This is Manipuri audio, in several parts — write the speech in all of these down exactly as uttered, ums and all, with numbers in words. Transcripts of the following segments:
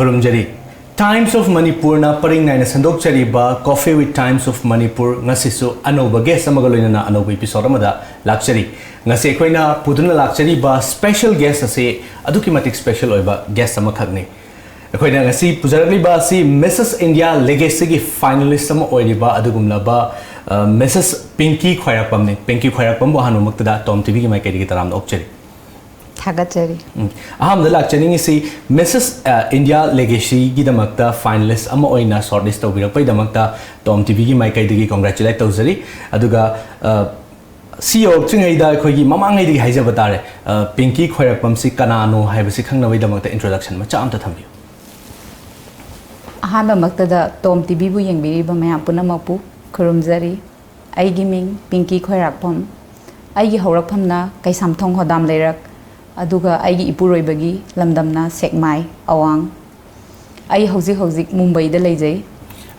ꯈꯨꯔꯨꯝꯖꯔꯤ꯫ Times of Manipurꯅ ꯄꯔꯤꯡ ꯅꯥꯏꯅ ꯁꯟꯗꯣꯛꯆꯔꯤꯕ Coffee with Times of Manipur ꯉꯁꯤꯁꯨ ꯑꯅꯧꯕ guest ꯑꯃꯒ ꯂꯣꯏꯅꯅ ꯑꯅꯧꯕ episode ꯑꯃꯗ ꯂꯥꯛꯆꯔꯤ꯫ ꯉꯁꯤ ꯑꯩꯈꯣꯏꯅ ꯄꯨꯗꯨꯅ ꯂꯥꯛꯆꯔꯤꯕ special guest ꯑꯁꯤ ꯑꯗꯨꯛꯀꯤ ꯃꯇꯤꯛ special ꯑꯣꯏꯕ guest ꯑꯃꯈꯛꯅꯤ꯫ ꯑꯩꯈꯣꯏꯅ ꯉꯁꯤ ꯄꯨꯖꯔꯛꯂꯤꯕ ꯑꯁꯤ Missus India Legacyꯒꯤ finalist ꯑꯃ ꯑꯣꯏꯔꯤꯕ ꯑꯗꯨꯒꯨꯝꯂꯕ, ꯑ, Missus ꯄꯤꯡꯀꯤ ꯈ꯭ꯋꯥꯏꯔꯥꯛꯄꯝꯅꯤ꯫ ꯄꯤꯡꯀꯤ ꯈ꯭ꯋꯥꯏꯔꯥꯛꯄꯝꯕꯨ ꯑꯍꯥꯟꯕꯃꯛꯇꯗ ꯇꯣꯝ ꯇꯤꯚꯤꯒꯤ ꯃꯥꯏꯀꯩꯗꯒꯤ ꯇꯔꯥꯝꯅ ꯑꯣꯛꯆꯔꯤ꯫ ꯊꯥꯒꯠꯆꯔꯤ꯫ ꯎꯝ꯫ ꯑꯍꯥꯟꯕꯗ ꯂꯥꯛꯆꯅꯤꯡꯉꯤꯁꯤ Missus, ꯑ, India Legacyꯒꯤꯗꯃꯛꯇ finalist ꯑꯃ ꯑꯣꯏꯅ shortlist ꯇꯧꯕꯤꯔꯛꯄꯒꯤꯗꯃꯛꯇ ꯇꯣꯝ ꯇꯤꯚꯤꯒꯤ ꯃꯥꯏꯀꯩꯗꯒꯤ congratulate ꯇꯧꯖꯔꯤ꯫ ꯑꯗꯨꯒ, ꯑ, ꯁꯤ ꯌꯧꯔꯛꯇ꯭ꯔꯤꯉꯩꯗ ꯑꯩꯈꯣꯏꯒꯤ ꯃꯃꯥꯡꯉꯩꯗꯒꯤ ꯍꯥꯏꯖꯕ ꯇꯥꯔꯦ, ꯑ, ꯄꯤꯡꯀꯤ ꯈ꯭ꯋꯥꯏꯔꯥꯛꯄꯝꯁꯤ ꯀꯅꯥꯅꯣ ꯍꯥꯏꯕꯁꯤ ꯈꯪꯅꯕꯒꯤꯗꯃꯛꯇ introduction ꯃꯆꯥ ꯑꯝꯇ ꯊꯝꯕꯤꯌꯨ꯫ ꯑꯍꯥꯟꯕꯃꯛꯇꯗ ꯇꯣꯝ ꯇꯤꯚꯤꯕꯨ ꯌꯦꯡꯕꯤꯔꯤꯕ ꯃꯌꯥꯝ ꯄꯨꯝꯅꯃꯛꯄꯨ ꯈꯨꯔꯨꯝꯖꯔꯤ꯫ ꯑꯩꯒꯤ ꯃꯤꯡ ꯄꯤꯡꯀꯤ ꯈ꯭ꯋꯥꯏꯔꯥꯛꯄꯝ꯫ ꯑꯩꯒꯤ ꯍꯧꯔꯛꯐꯝꯅ ꯀꯩꯁꯥꯝꯊꯣꯡ ꯍꯣꯗꯥꯝ ꯂꯩꯔꯛ, ꯑꯗꯨꯒ ꯑꯩꯒꯤ ꯏꯄꯨꯔꯣꯏꯕꯒꯤ ꯂꯝꯗꯝꯅ ꯁꯦꯛꯃꯥꯏ, ꯑꯋꯥꯡ꯫ ꯑꯩ ꯍꯧꯖꯤꯛ ꯍꯧꯖꯤꯛ ꯃꯨꯝꯕꯩꯗ ꯂꯩꯖꯩ꯫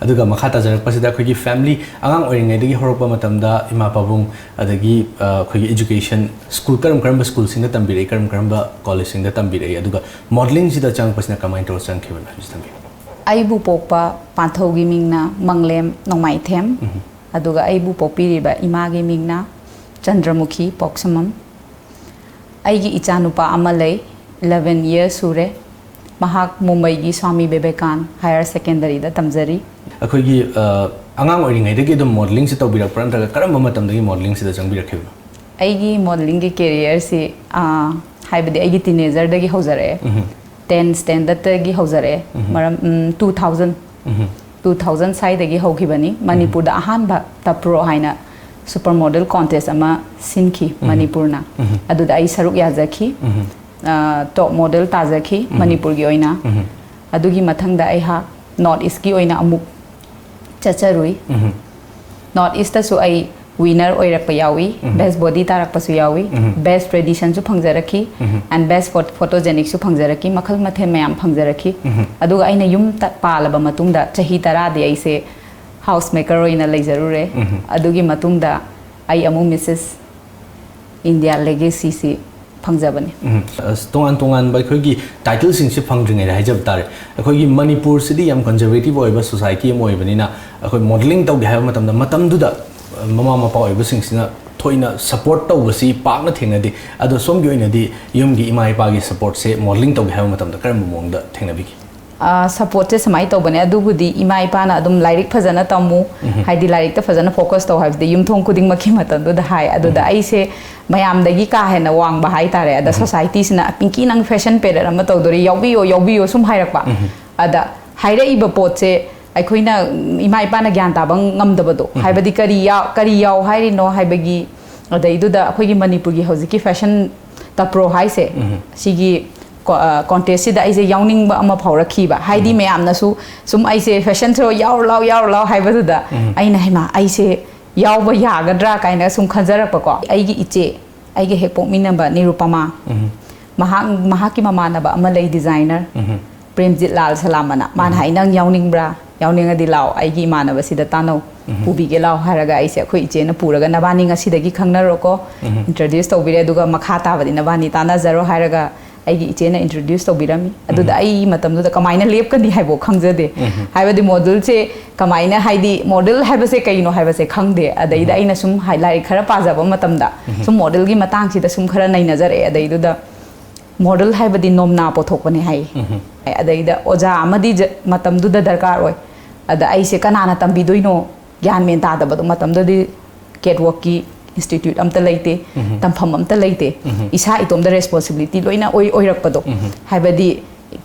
ꯑꯗꯨꯒ ꯃꯈꯥ ꯇꯥꯖꯔꯛꯄꯁꯤꯗ ꯑꯩꯈꯣꯏꯒꯤ family, ꯑꯉꯥꯡ ꯑꯣꯏꯔꯤꯉꯩꯗꯒꯤ ꯍꯧꯔꯛꯄ ꯃꯇꯝꯗ ꯏꯃꯥ ꯄꯥꯕꯨꯡ, ꯑꯗꯒꯤ, ꯑ, ꯑꯩꯈꯣꯏꯒꯤ education, school ꯀꯔꯝ ꯀꯔꯝꯕ schoolꯁꯤꯡꯗ ꯇꯝꯕꯤꯔꯛꯏ, ꯀꯔꯝ ꯀꯔꯝꯕ collegeꯁꯤꯡꯗ ꯇꯝꯕꯤꯔꯛꯏ, ꯑꯗꯨꯒ modelingꯁꯤꯗ ꯆꯪꯉꯛꯄꯁꯤꯅ ꯀꯃꯥꯏꯅ ꯇꯧꯔ ꯆꯪꯈꯤꯕꯅꯣ ꯍꯥꯏꯕꯁꯤ ꯊꯝꯕꯤꯌꯨ꯫ ꯑꯩꯕꯨ ꯄꯣꯛꯄ ꯄꯥꯟꯊꯧꯒꯤ ꯃꯤꯡꯅ ꯃꯪꯂꯦꯝ ꯅꯣꯡꯃꯥꯏꯊꯦꯝ, ꯎꯝ꯫ ꯑꯗꯨꯒ ꯑꯩꯕꯨ ꯄꯣꯛꯄꯤꯔꯤꯕ ꯏꯃꯥꯒꯤ ꯃꯤꯡꯅ ꯆꯟꯗ꯭ꯔꯃꯨꯈꯤ ꯄꯣꯛꯁꯝꯕꯝ꯫ ꯑꯩꯒꯤ ꯏꯆꯥꯅꯨꯄꯥ ꯑꯃ ꯂꯩ, eleven years ꯁꯨꯔꯦ꯫ ꯃꯍꯥꯛ ꯃꯨꯝꯕꯩꯒꯤ ꯁ꯭ꯋꯥꯃꯤ ꯕꯤꯕꯦꯀꯥꯟ Higher Secondaryꯗ ꯇꯝꯖꯔꯤ꯫ ꯑꯩꯈꯣꯏꯒꯤ, ꯑ, ꯑꯉꯥꯡ ꯑꯣꯏꯔꯤꯉꯩꯗꯒꯤ ꯑꯗꯨꯝ modelingꯁꯤ ꯇꯧꯕꯤꯔꯛꯄ꯭ꯔꯥ, ꯅꯠꯇ꯭ꯔꯒ ꯀꯔꯝꯕ ꯃꯇꯝꯗꯒꯤ modelingꯁꯤꯗ ꯆꯪꯕꯤꯔꯛꯈꯤꯕꯅꯣ? ꯑꯩꯒꯤ modelingꯒꯤ careerꯁꯤ, ꯑ, ꯍꯥꯏꯕꯗꯤ ꯑꯩꯒꯤ teenagerꯗꯒꯤ ꯍꯧꯖꯔꯛꯑꯦ꯫ ꯎꯝ꯫ Ten standardꯇꯒꯤ ꯍꯧꯖꯔꯛꯑꯦ꯫ ꯎꯝ꯫ ꯃꯔꯝ, ꯎꯝ, two thousand, ꯎꯝ꯫ Two thousand ꯁ꯭ꯋꯥꯏꯗꯒꯤ ꯍꯧꯈꯤꯕꯅꯤ꯫ ꯎꯝ꯫ ꯃꯅꯤꯄꯨꯔꯗ ꯑꯍꯥꯟꯕ ꯇꯞꯄ꯭ꯔꯣ ꯍꯥꯏꯅ super model contest ꯑꯃ ꯁꯤꯟꯈꯤ, ꯎꯝ꯫ ꯃꯅꯤꯄꯨꯔꯅ꯫ ꯎꯝ꯫ ꯑꯗꯨꯗ ꯑꯩ ꯁꯔꯨꯛ ꯌꯥꯖꯈꯤ꯫ ꯎꯝ꯫ ꯑ, top model ꯇꯥꯖꯈꯤ, ꯎꯝ꯫ ꯃꯅꯤꯄꯨꯔꯒꯤ ꯑꯣꯏꯅ꯫ ꯎꯝ꯫ ꯑꯗꯨꯒꯤ ꯃꯊꯪꯗ ꯑꯩꯍꯥꯛ North Eastꯀꯤ ꯑꯣꯏꯅ ꯑꯃꯨꯛ ꯆꯠꯆꯔꯨꯏ꯫ ꯎꯝ꯫ North Eastꯇꯁꯨ ꯑꯩ winner ꯑꯣꯏꯔꯛꯄ ꯌꯥꯎꯏ, ꯎꯝ꯫ Best body ꯇꯥꯔꯛꯄꯁꯨ ꯌꯥꯎꯏ, ꯎꯝ꯫ Best traditionꯁꯨ ꯐꯪꯖꯔꯛꯈꯤ, um. And best phot-, photogenicꯁꯨ ꯐꯪꯖꯔꯛꯈꯤ, ꯃꯈꯜ ꯃꯊꯦꯜ ꯃꯌꯥꯝ ꯐꯪꯖꯔꯛꯈꯤ꯫ ꯎꯝ꯫ ꯑꯗꯨꯒ ꯑꯩꯅ ꯌꯨꯝ ꯇ-, ꯄꯥꯜꯂꯕ ꯃꯇꯨꯡꯗ ꯆꯍꯤ ꯇꯔꯥꯗꯤ ꯑꯩꯁꯦ housemaker ꯑꯣꯏꯅ ꯂꯩꯖꯔꯨꯔꯦ꯫ ꯎꯝ꯫ ꯑꯗꯨꯒꯤ ꯃꯇꯨꯡꯗ ꯑꯩ ꯑꯃꯨꯛ Missus India Legacyꯁꯤ ꯐꯪꯖꯕꯅꯤ꯫ ꯎꯝ꯫ ꯑꯁ, ꯇꯣꯉꯥꯟ ꯇꯣꯉꯥꯟꯕ ꯑꯩꯈꯣꯏꯒꯤ ꯇꯥꯏꯇꯜꯁꯤꯡꯁꯦ ꯐꯪꯗ꯭ꯔꯤꯉꯩꯗ ꯍꯥꯏꯖꯕ ꯇꯥꯔꯦ, ꯑꯩꯈꯣꯏꯒꯤ ꯃꯅꯤꯄꯨꯔꯁꯤꯗꯤ ꯌꯥꯝ ꯀꯟꯖꯔꯕꯦꯇꯤꯚ ꯑꯣꯏꯕ ꯁꯣꯁꯥꯏꯇꯤ ꯑꯃ ꯑꯣꯏꯕꯅꯤꯅ, ꯑꯩꯈꯣꯏ ꯃꯣꯗꯦꯂꯤꯡ ꯇꯧꯒꯦ ꯍꯥꯏꯕ ꯃꯇꯝꯗ, ꯃꯇꯝꯗꯨꯗ ꯃꯃꯥ ꯃꯄꯥ ꯑꯣꯏꯕꯁꯤꯡꯁꯤꯅ ꯊꯣꯏꯅ ꯁꯄꯣꯔꯠ ꯇꯧꯕꯁꯤ ꯄꯥꯛꯅ ꯊꯦꯡꯅꯗꯦ꯫ ꯑꯗꯣ ꯁꯣꯝꯒꯤ ꯑꯣꯏꯅꯗꯤ ꯌꯨꯝꯒꯤ ꯏꯃꯥ ꯏꯄꯥꯒꯤ ꯁꯄꯣꯔꯠꯁꯦ ꯃꯣꯗꯦꯂꯤꯡ ꯇꯧꯒꯦ ꯍꯥꯏꯕ ꯃꯇꯝꯗ ꯀꯔꯝꯕ ꯃꯑꯣꯡꯗ ꯊꯦꯡꯅꯕꯤꯒꯦ? ꯁꯄꯣꯔꯠꯁꯦ ꯁꯨꯃꯥꯏꯅ ꯇꯧꯕꯅꯦ꯫ ꯑꯗꯨꯕꯨꯗꯤ ꯏꯃꯥ ꯏꯄꯥꯅ ꯑꯗꯨꯝ ꯂꯥꯏꯔꯤꯛ ꯐꯖꯅ ꯇꯝꯃꯨ, ꯍꯥꯏꯗꯤ ꯂꯥꯏꯔꯤꯛꯇ ꯐꯖꯅ ꯐꯣꯀꯁ ꯇꯧ ꯍꯥꯏꯕꯗꯤ ꯌꯨꯝꯊꯣꯡ ꯈꯨꯗꯤꯡꯃꯛꯀꯤ ꯃꯇꯝꯗꯨꯗ ꯍꯥꯏ꯫ ꯑꯗꯨꯗ ꯑꯩꯁꯦ ꯃꯌꯥꯝꯗꯒꯤ ꯀꯥ ꯍꯦꯟꯅ ꯋꯥꯡꯕ ꯍꯥꯏꯇꯥꯔꯦ꯫ ꯑꯗ ꯁꯣꯁꯥꯏꯇꯤꯁꯤꯅ, "ꯄꯤꯡꯀꯤ, ꯅꯪ ꯐꯦꯁꯟ ꯄꯦꯔꯦꯠ ꯑꯃ ꯇꯧꯗꯣꯔꯤ, ꯌꯥꯎꯕꯤꯌꯣ, ꯌꯥꯎꯕꯤꯌꯣ", ꯁꯨꯝ ꯍꯥꯏꯔꯛꯄ꯫ ꯑꯗ ꯍꯥꯏꯔꯛꯏꯕ ꯄꯣꯠꯁꯦ ꯑꯩꯈꯣꯏꯅ, ꯏꯃꯥ ꯏꯄꯥꯅ ꯒ꯭ꯌꯥꯟ ꯇꯥꯕ ꯉꯝꯗꯕꯗꯣ, ꯍꯥꯏꯕꯗꯤ ꯀꯔꯤ ꯌꯥꯎ, ꯀꯔꯤ ꯌꯥꯎ ꯍꯥꯏꯔꯤꯅꯣ ꯍꯥꯏꯕꯒꯤ꯫ ꯑꯗꯩꯗꯨꯗ ꯑꯩꯈꯣꯏꯒꯤ ꯃꯅꯤꯄꯨꯔꯒꯤ ꯍꯧꯖꯤꯛꯀꯤ ꯐꯦꯁꯟ ꯇꯄ꯭ꯔꯣ ꯍꯥꯏꯁꯦ, ꯁꯤꯒꯤ ꯀꯣ-, ꯑ, ꯀꯣꯟꯇꯦꯁꯁꯤꯗ ꯑꯩꯁꯦ ꯌꯥꯎꯅꯤꯡꯕ ꯑꯃ ꯐꯥꯎꯔꯛꯈꯤꯕ꯫ ꯍꯥꯏꯗꯤ ꯃꯌꯥꯝꯅꯁꯨ ꯁꯨꯝ ꯑꯩꯁꯦ ꯐꯦꯁꯟ ꯁꯣ ꯌꯥꯎꯔꯨ ꯂꯥꯎ, ꯌꯥꯎꯔꯨ ꯂꯥꯎ ꯍꯥꯏꯕꯗꯨꯗ ꯑꯩꯅ, "ꯍꯩꯃꯥ, ꯑꯩꯁꯦ ꯌꯥꯎꯕ ꯌꯥꯒꯗ꯭ꯔꯥ?" ꯀꯥꯏꯅ ꯁꯨꯝ ꯈꯟꯖꯔꯛꯄꯀꯣ꯫ ꯑꯩꯒꯤ ꯏꯆꯦ, ꯑꯩꯒ ꯍꯦꯛ ꯄꯣꯛꯃꯤꯟꯅꯕ ꯅꯤꯔꯨꯄꯃꯥ, ꯃꯍꯥꯛ, ꯃꯍꯥꯛꯀꯤ ꯃꯃꯥꯟꯅꯕ ꯑꯃ ꯂꯩ, ꯗꯤꯖꯥꯏꯅꯔ ꯄ꯭ꯔꯦꯝꯖꯤꯠ ꯂꯥꯜ ꯁꯂꯥꯝ ꯑꯅ꯫ ꯃꯥꯅ ꯍꯥꯏ, "ꯅꯪ ꯌꯥꯎꯅꯤꯡꯕ꯭ꯔꯥ? ꯌꯥꯎꯅꯤꯡꯉꯗꯤ ꯂꯥꯛꯑꯣ, ꯑꯩꯒꯤ ꯏꯃꯥꯟꯅꯕꯁꯤꯗ ꯇꯥꯟꯅꯧ, ꯄꯨꯕꯤꯒꯦ ꯂꯥꯛꯑꯣ" ꯍꯥꯏꯔꯒ ꯑꯩꯁꯦ ꯑꯩꯈꯣꯏ ꯏꯆꯦꯅ ꯄꯨꯔꯒ, "ꯅꯕꯥꯅꯤ ꯉꯁꯤꯗꯒꯤ ꯈꯪꯅꯔꯣꯀꯣ, ꯏꯟꯇ꯭ꯔꯣꯗ꯭ꯌꯨꯁ ꯇꯧꯕꯤꯔꯦ, ꯑꯗꯨꯒ ꯃꯈꯥ ꯇꯥꯕꯗꯤ ꯅꯕꯥꯅꯤ ꯇꯥꯟꯅꯖꯔꯣ" ꯍꯥꯏꯔꯒ ꯑꯩꯒꯤ ꯏꯆꯦꯅ ꯏꯟꯇ꯭ꯔꯣꯗ꯭ꯌꯨꯁ ꯇꯧꯕꯤꯔꯝꯃꯤ꯫ ꯑꯗꯨꯗ ꯑꯩ ꯃꯇꯝꯗꯨꯗ ꯀꯃꯥꯏꯅ ꯂꯦꯞꯀꯅꯤ ꯍꯥꯏꯕ ꯈꯪꯖꯗꯦ꯫ ꯍꯥꯏꯕꯗꯤ ꯃꯣꯗꯦꯜꯁꯦ ꯀꯃꯥꯏꯅ, ꯍꯥꯏꯗꯤ ꯃꯣꯗꯦꯜ ꯍꯥꯏꯕꯁꯦ ꯀꯩꯅꯣ ꯍꯥꯏꯕꯁꯦ ꯈꯪꯗꯦ꯫ ꯑꯗꯩꯗ ꯑꯩꯅ ꯁꯨꯝ ꯍꯥꯏ-, ꯂꯥꯏꯔꯤꯛ ꯈꯔ ꯄꯥꯖꯕ ꯃꯇꯝꯗ ꯁꯨꯝ ꯃꯣꯗꯦꯜꯒꯤ ꯃꯇꯥꯡꯁꯤꯗ ꯁꯨꯝ ꯈꯔ ꯅꯩꯅꯖꯔꯛꯑꯦ꯫ ꯑꯗꯩꯗꯨꯗ ꯃꯣꯗꯦꯜ ꯍꯥꯏꯕꯗꯤ ꯅꯣꯝꯅꯥ ꯄꯣꯊꯣꯛꯄꯅꯦ ꯍꯥꯏꯌꯦ꯫ ꯑꯗꯩꯗ ꯑꯣꯖꯥ ꯑꯃꯗꯤ ꯖ-, ꯃꯇꯝꯗꯨꯗ ꯗꯔꯀꯥꯔ ꯑꯣꯏ꯫ ꯑꯗ ꯑꯩꯁꯦ ꯀꯅꯥꯅ ꯇꯝꯕꯤꯗꯣꯏꯅꯣ ꯒ꯭ꯌꯥꯟ ꯃꯦꯟ ꯇꯥꯗꯕꯗꯣ꯫ ꯃꯇꯝꯗꯨꯗꯤ ꯀꯦꯠꯋꯥꯛꯀꯤ ꯏꯟꯁꯇꯤꯇ꯭ꯌꯨꯠ ꯑꯝꯇ ꯂꯩꯇꯦ, ꯇꯝꯐꯝ ꯑꯝꯇ ꯂꯩꯇꯦ꯫ ꯏꯁꯥ ꯏꯇꯣꯝꯗ ꯔꯦꯁꯄꯣꯟꯁꯤꯕꯤꯂꯤꯇꯤ ꯂꯣꯏꯅ ꯑꯣꯏ-, ꯑꯣꯏꯔꯛꯄꯗꯣ꯫ ꯍꯥꯏꯕꯗꯤ